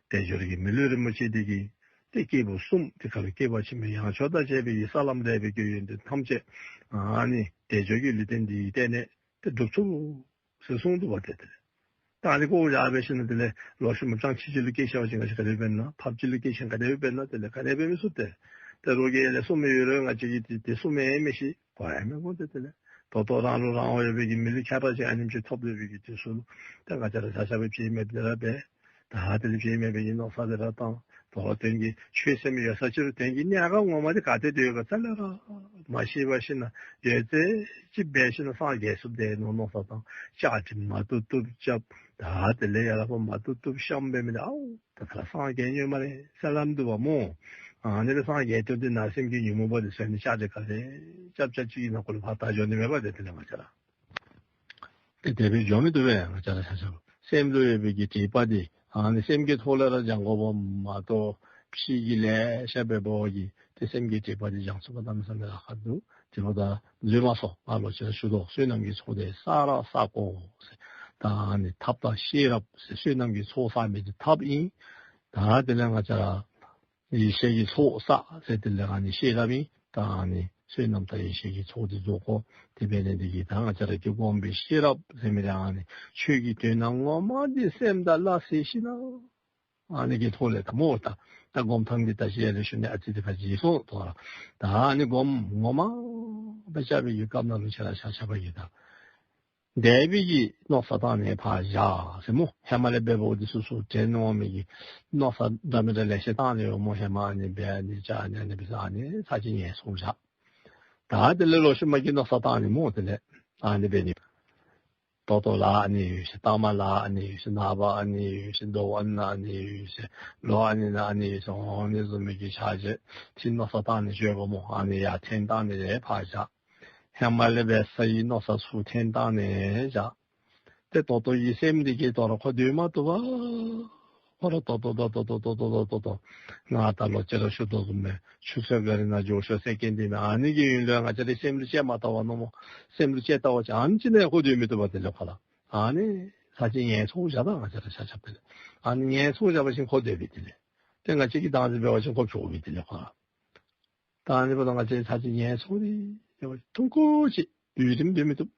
དལ་འབྱོར་གྱི་མི་ལུས་རིན་པོ་ཆེ་འདི་གིས་ཏེ་སྐྱེས་བུ་གསུམ་དེ་ཁ་ལུ་སྐྱེས་པ་ཆེན་པོའི་ཡང་མཆོག་དང་བཅས་པའི་ས་ལམ་འབྲས་བུའི་གི་ཡོན་ཏན་ཐམས་ཅད་ཨ་ནི་དལ་འབྱོར་གྱི་ལུས་རྟེན་འདི་གི་སྟེང་ནས་ཏེ་སྒྲུབ་ཚུགས་ཟེར་གསུངས་འདུག་པ། ཏེ་དེ་ལས་ད་ཨ་ནི་ཁོ་ཡར་འབད་ཞིན་ན་དེ་ལས་ལོག་ཤུལ་མ་སྤྱང་ཁྱི་ཅིག་ལུ་སྐྱེས་ཤར་བ་ཅིན་ག་ཅི་ག་དེ་སྦེ་འབད་ན། ཕགཔ་ཅིག་ལུ་སྐྱེས་ཤར་ག་དེ་སྦེ་འབད་ན། དེ་ལས་ག་དེ་སྦེ་མི་ཚུགས་ཏེ། ཏེ་རོགས་ཀྱིས་ལས་གསུངས་མི་ཡོད་རུང་ང་བཅས་ཀྱིས་ཏེ་དེ་གསུངས་མི་མི་ཤེས། གོ་ཡང་མི་གོ། ཏེ་དེ་ལས་ད་ལྟོ་རང་ལུ་རང་དབང་ཡོད་པའི་གི་མི་ལུས་ཁྱད་པར་ཅན་ཨ་ནེམ་ཅིག་ཐོབ་སྡོད་པའི་གི་དུས་སུ་ལུ་ཏེ་ང་བཅས་ར་ཆ་ཁྱབ་ཀྱིས་བྱེད་མེད་པར་དེ་ར་འབད། ད་དེ་ལས་བྱེད་མེད་པའི་གི་མནོ་བསམ་དེ་ར་བཏང་། ད་དོན་གྱི་ཆོས་སེམས་ཡོད་ས་ཅིག་རུང་དོན་གྱི་གནད་འགག་ངོ་མ་དེ་ག་ཏེ་སྡོད་ཡོད་ག་རྩ་ལས་ར་མ་ཤེས་པར་ཞིན་ན་ཡོད་ཚད་ཅིག་འབད་ཞིན་ན་སངས་རྒྱས་ཚུགས་དེ་མནོ་མནོ་བསམ་བཏང་། བཅའ་ཁྲིམས་མ་བཏུབ་བཏུབ་རྐྱབ། ད་དེ་ལས་ཡར་ལས་ཕར་མ་བཏུབ་བཏུབ་བཤམས་འབད་མི་དེ་ཨའུ་ད་ད་སངས་རྒྱས་ནི་ཡོད་སྨ་རེ་ཟེར་སླབ་འདུག་པ་སྨོ། ཨ་ནི་ལས་སངས་རྒྱས་དོན་དེ་ནང་སེམས་ཀྱི་ཉོན་མོངས་པ་དེ་ཚུ་ནི་བཅའ་ཁྲིམས་ག་ལས་རྐྱབ་རྐྱབ་ཅིག་གི་ནང་འཁོད་ལུ་ཕར་ད་འགྱོ་ནི་མེད་པ། དེ་དེ་ལས་ང་བཅས་ར་ ཏེ་དེ་སྦེ་འགྱོ་མི་བཏུབ་པས། ང་བཅས་ར་ཆ་ཁྱབ་སེམས་ལུ་ཡོད་པའི་གི་དྲེགས་པ་འདི་ཨ་ནི་སེམས་ཀྱི་ཐོག་ལས་ར་སྦྱང་དགོཔ་མ་གཏོགས་ཕྱི་གི་ལེ་ཤ་འབད་བའི་གི་ཏེ་སེམས་ཀྱི་དྲེགས་པ་འདི་སྦྱང་ཚུགས་པར་གནམ་མེད་ས་མེད་ལཱ་ཁག་འདུག། དེ་འབདཝ་ད་འཛོལ་མ་སོང་། ང་ལོག་ཅི་ར་ཞུ་དོ། བསོད་ནམས་ཀྱི་ཚོགས་འདི་བསགས་ར་བསག་དགོ་ཟེར། ད་ཨ་ནི་ཐབས་དང་ཤེས་རབ་ཟེར། བསོད་ནམས་ཀྱི་ཚོགས་བསགས་མི་འདི་ཐབས་ཨིན། ད་དེ་ལས་ང་བཅས་ར་ཡེ་ཤེས་ཀྱི་ཚོགས་བསགས་ཟེར། དེ་ལས་ཨ་ནི་ཤེས་རབ་ཨིན། ད་ཨ་ནི་བསོད་ནམས་དང་ཡེ་ཤེས་ཀྱི་ཚོགས་འདི་རྫོགས་དགོ། དེ་འབད་ནི་འདི་གིས་ད་ང་བཅས་ར་གི་སྒོམ་པའི་ཤེས་རབ་ཟེར་མི་འདི་ཨ་ནི་ཆོས་ཀྱི་དོན་དག་ངོ་མ་འདི་སེམས་དང་སླ་བསྲེ་ཞིནམ་ལས་ཨ་ནི་གི་ཐོག་ལས་ད་མོ་ད་ད་སྒོམ་ཐངས་འདི་ད་ཅི་ཡར་ལས་ཞུ་ནི་ཨ་ཙི་ཏེ་ཕར་བརྗེད་སོང་དོ་ར། ད་ཨ་ནི་སྒོམ་ངོ་མ་འབད་བྱ་བའི་གི་སྐབས་ནང་ལུ་ཆ་ར་ཆ་ཁྱབ་ཀྱིས་ད་འདས་པའི་གི་མནོ་བསམ་བཏང་ནི་ཕར་བཞག་ཟེར་སྨོ། ཧེ་མ་ལས་འབད་བའི་འདི་ཚུ་ཚུར་དྲན་འོང་མི་གི་མནོ་བསམ་འདྲ་མི་འདྲ་ལེ་ཤ་བཏང་ནི་ཡོད་སྨོ། ཧེ་མ་ཨ་ནི་འབད་ཨ་ནི་བྱ་ཨ་ནི་ཨ་ནི་འབད་ཟེར་ཨ་ནི་ཚར་གཅིག་ངལ་འཚོ་བཞག། ད་དེ་ལས་ལོག་ཤུལ་མ་གི་མནོ་བསམ་བཏང་ནི་སྨོ། དེ་ལས་ཨ་ནི་འབད་ནི། ད་ལྟོ་ལཱ་ཨ་ནི་ཡོད་ཟེར། ལྟག་མ་ལཱ་ཨ་ནི་ཡོད་ཟེར། ནངས་པ་ཨ་ནི་ཡོད་ཟེར། ཟླཝ་ཨ་ནི་ཨ་ནི་ཡོད་ཟེར། ལོ་ཨ་ནི་ནང་ཨ་ནི་ཡོད་ཟེར། ཨ་ནི་བཟུམ་མའི་གི་ཆ་རོགས་ཅིག་མནོ་བསམ་བཏང་ནི་ཡོདཔ་སྨོ། ཨ་ནི་ཡར་འཐེན་བཏང་ནི་རེ་ཕར་བཞག། ཧེ་མ་ལས་འབད་ས་ཡི་མནོ་བསམ་ཚུར་འཐེན་བཏང་ནི་བཞག། ཏེ་ད་ལྟོ་གི་སེམས་འདི་གིས་དོ་རུང་ཁོ་སྡོད་མ་བཏུབ་པར་ཁོ་ར་ད་ལྟོ་ད་ལྟོ་ང་ད་ལོག་ཅི་ར་ཞུ་དོ་བཟུམ་སྦེ་ཆུ་ཚོད་འགའ་རེ་ནང་འགྱོ་ཤོག་ཟེར་མཁན་འདི་མེན། ཨ་ནི་གི་ཡུན་ལུ་ང་བཅས་རའི་སེམས་ལུ་ཅིག་མ་བལྟ་བར་མནོ་སྨོ། སེམས་ལུ་ཅིག་བལྟ་བ་ཅིན་ཨ་ནི་ཅིག་ནང་ཁོ་སྡོད་མི་བཏུབ་པས། དེ་ལས་ཁོ་ར་ཨ་ནི་ཚར་གཅིག་ངལ་འཚོ་བཞག། ད་ང་བཅས་ར་ཆ་ཁྱབ་དེ་ལས་ཨ་ནི་ངལ་འཚོ་བཞག་པ་ཅིན་ཁོ་སྡོད་པས། དེ་ལས་ཏེ་ང་བཅས་ཀྱིས་བདག་འཛིན་འབད་བ་ཅིན་ཁོ་འཕྱོག་པས། དེ་ལས་ཁོ་ར་ད་ཨ་ནི་འབདཝ་ད་ང་བཅས་ཚར་གཅིག་ངལ་འཚོ་སྟེ་ཐུང་ཀུ་ཅིག་ཡུན་རིངམོ་སྡོད་མི་བཏུབ།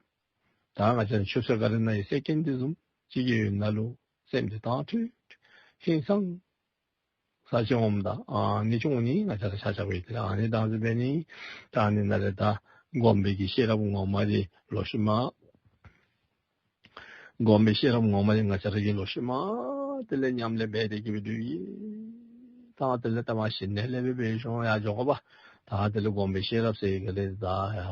ད་ང་བཅས་ཆུ་ཚོད་འགའ་རེ་ནང་ཡི་ཟེར་མཁན་འདི་བཟུམ་ཅིག་གི་ཡུན་ནང་ལུ་སེམས་འདི་དྭངས་འཕྲོས་ཧིང་སངས་ས་ཅིག་འོངམ་ད་ཨ་ནི་བྱུང་ནི། ང་བཅས་ར་ཆ་ཁྱབ་ཀྱིས་དེ་ལས་ཨ་ནི་བདག་འཛིན་འབད་ནི། ད་ཨ་ནི་ནང་ལས་ད་སྒོམ་པའི་གི་ཤེས་རབ་ངོ་མ་འདི་ལོག་ཤུལ་མ་སྒོམ་པའི་ཤེས་རབ་ངོ་མ་འདི་ང་བཅས་ར་གིས་ལོག་ཤུལ་མ་དེ་ལས་ཉམས་ལེན་འབད་དེ་གི་སྦེ་སྡོད་ཡི། ད་དེ་ལས་ད་མ་ཞི་གནས་ལས་སྦེ་འབད་ཤོང་ཡར་འགྱོ་དགོ་པས། ད་དེ་ལས་སྒོམ་པའི་ཤེས་རབ་ཟེར་ག་ལས་ད་ཡར་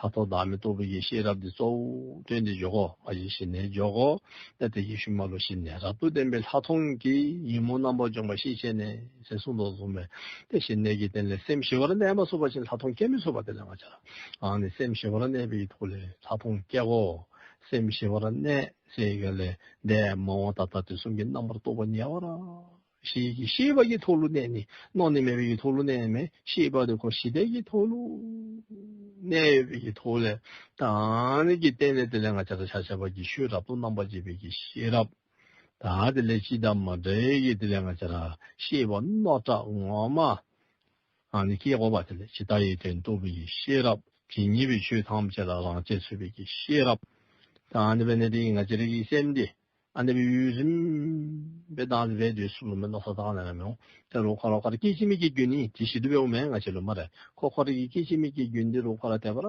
ལྷག་མཐོང་བདག་མེད་རྟོགས་པའི་གི་ཤེས་རབ་འདི་གཙོ་བོ་བཏོན་ཏེ་འགྱོ་དགོ། མ་གཞི་ཞི་གནས་འགྱོ་དགོ། ད་དེ་གི་ཤུལ་མ་ལུ་ཞི་གནས་རབ་ཏུ་ལྡན་པའི་ལྷག་མཐོང་གི་ཉོན་མོངས་རྣམ་པར་འཇོམས་པ་ཤེས་བྱས་ནས་ཟེར་གསུངས་དོ་བཟུམ་སྦེ་ཏེ་ཞི་གནས་ཀྱི་རྟེན་ལས་སེམས་ཞི་བར་གནས་མ་ཚུགས་པ་ཅིན་ལྷག་མཐོང་སྐྱེ་མི་ཚུགས་པས། དེ་ལས་ང་བཅས་ར་ཨ་ནི་སེམས་ཞི་བར་གནས་པའི་གི་ཐོག་ལས་ལྷག་མཐོང་སྐྱེ་དགོ། སེམས་ཞི་བར་གནས་ཟེར་ག་ལས་འདས་མ་འོངས་ད་ལྟ་དུས་གསུམ་གྱི་རྣམ་པར་རྟོག་པ་ཉེ་བར་ཞི་གི་ཤེས་པ་གི་ཐོག་ལུ་གནས་ནི། མནོ་ནི་མེད་པའི་གི་ཐོག་ལུ་གནས་མེན། ཤེས་པ་འདི་ཁོ་ཞི་བདེ་གི་ཐོག་ལུ་གནས་ཡོད་པའི་གི་ཐོག་ལས་ད་ཨ་ནི་གི་རྟེན་ལས་དེ་ལས་ང་བཅས་ར་ཆ་ཁྱབ་ཀྱིས་ཆོས་རབ་ཏུ་རྣམ་པར་འབྱེད་པའི་གི་ཤེས་རབ་ད་དེ་ལས་ཅི་དང་མ་འདྲ་བའི་གི་དེ་ལས་ང་བཅས་ར་ཤེས་པ་རྣོ་དྲགས་ངོ་མ་ཨ་ནི་སྐྱེ་དགོ་པས། དེ་ལས་ཇི་ལྟ་ཡི་དོན་རྟོགས་པའི་གི་ཤེས་རབ། ཇི་སྙེད་པའི་ཆོས་ཐམས་ཅད་ལ་རང་རྐྱ་ཚུད་པའི་གི་ཤེས་རབ། ད་ཨ་ནི་འབད་ནི་འདི་གིས་ང་བཅས་རའི་གི་སེམས་འདི་ཨ་ནི་སྦེ་ཡུན་རིངམོ་སྦེ་བདག་འཛིན་འབད་དེ་ཚུར་ལུ་མནོ་བསམ་བཏང་ནི་མེན་འོང་། ཏེ་རོགས་ཁོ་ར་ཁོ་ར་སྐྱེ་འཆི་མེད་ཀྱི་རྒྱུན་ཨིན། དེ་ཞི་དུ་འབདཝ་མེན་ང་བཅས་ལུ་སྨ་རེ། ཁོ་ཁོ་རའི་གི་སྐྱེ་འཆི་མེད་ཀྱི་རྒྱུན་འདི་རོགས་ཁོ་ར་དེ་སྦེ་ར་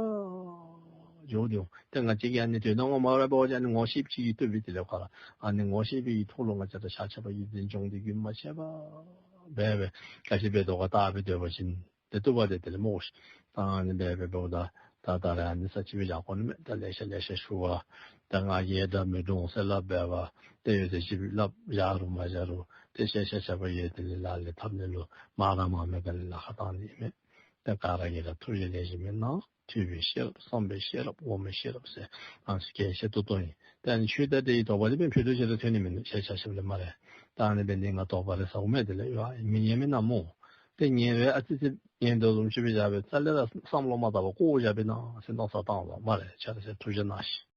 འགྱོ་དོ། ཏེ་ང་བཅས་ཀྱིས་ཨ་ནི་དོན་དག་ངོ་མ་ར་འབད་བ་ཅིན་ཨ་ནི་ངོ་ཤེསཔ་ཅིག་གིས་བཏུབ་པས། དེ་ལས་ཁོ་ར་ཨ་ནི་ངོ་ཤེས་པའི་གི་ཐོག་ལུ་ང་བཅས་ར་ཆ་ཁྱབ་ཀྱིས་འཛིན་སྐྱོང་འདི་རྒྱུན་མ་ཆད་པར་འབད་འབད་ག་ཅི་འབད་དོ་ག་བལྟ་སྦེ་སྡོད་པ་ཅིན་ཏེ་བཏུབ་པས། ཏེ་དེ་ལས་སྨོ་ཤིག། ད་ཨ་ནི་འབད་འབད་འབདཝ་ད་ད་ད་རེས་ཨ་ནི་ས་ཅིག་སྦེ་བཞག་དགོ་ནི་མས། ད་ལེ་ཤ་ལེ་ཤ་ཞུ་བ་ད་ང་གིས་ཡང་འདྲ་མི་འདྲཝ་ཟེར་སླབ་འབད་བ་ཏེ་ཡོད་ཚད་ཅིག་སླབ་བཞག་རུང་མ་བཞག་རུང་ཏེ་ཤེས་ཤེས་བྱ་བ་ཡོད། དེ་ལས་ལག་ལེན་འཐབ་ནི་ལུ་མ་ར་མ་མེད་ག་ལས་ལཱ་ཁག་བཏང་ནི་མས། ཏེ་ག་ར་གིས་ར་ཐུགས་རྗེ་ལེགས་ཤོམ་སྦེ་གནང་། ཐོས་པའི་ཤེས་རབ་བསམ་པའི་ཤེས་རབ་སྒོམ་པའི་ཤེས་རབ་ཟེར་ཨ་ནི་ཚུ་གལ་ཆེ་ཏོག་ཏོ་ཨིན། ཏེ་ཨ་ནི་ཆོས་དང་འབྲེལ་བའི་དོགས་པ་འདི་འབདན་ཕུད་རྡོག་ཅིག་ར་ཐོན་ནི་མིན་འདུག། ཤེས་ཆ་ཤེསཔ་ལས་སྨ་རེ། ད་ཨ་ནི་འབད་ནི་ང་དོགས་པ་རེ་ཟཝ་མས། དེ་ལས་ཡོད་མི་ཉན་མེན་ན་སྨོ། ཏེ་ཉན་རུང་ཨ་ཙི་ཙི་ཉན་དོ་བཟུམ་ཅིག་སྦེ་བཞག་སྦེ་རྩ་ལས་ར་བསམ་བློ་མ་བཏང་བར་བཀོ་བཞག་པས་ན་ཟེར་མནོ་བསམ་བཏང་ལོ་སྨ་རེ། ཆ་ར་ཆ་ཐུགས་རྗེ་གནང་ཞིག།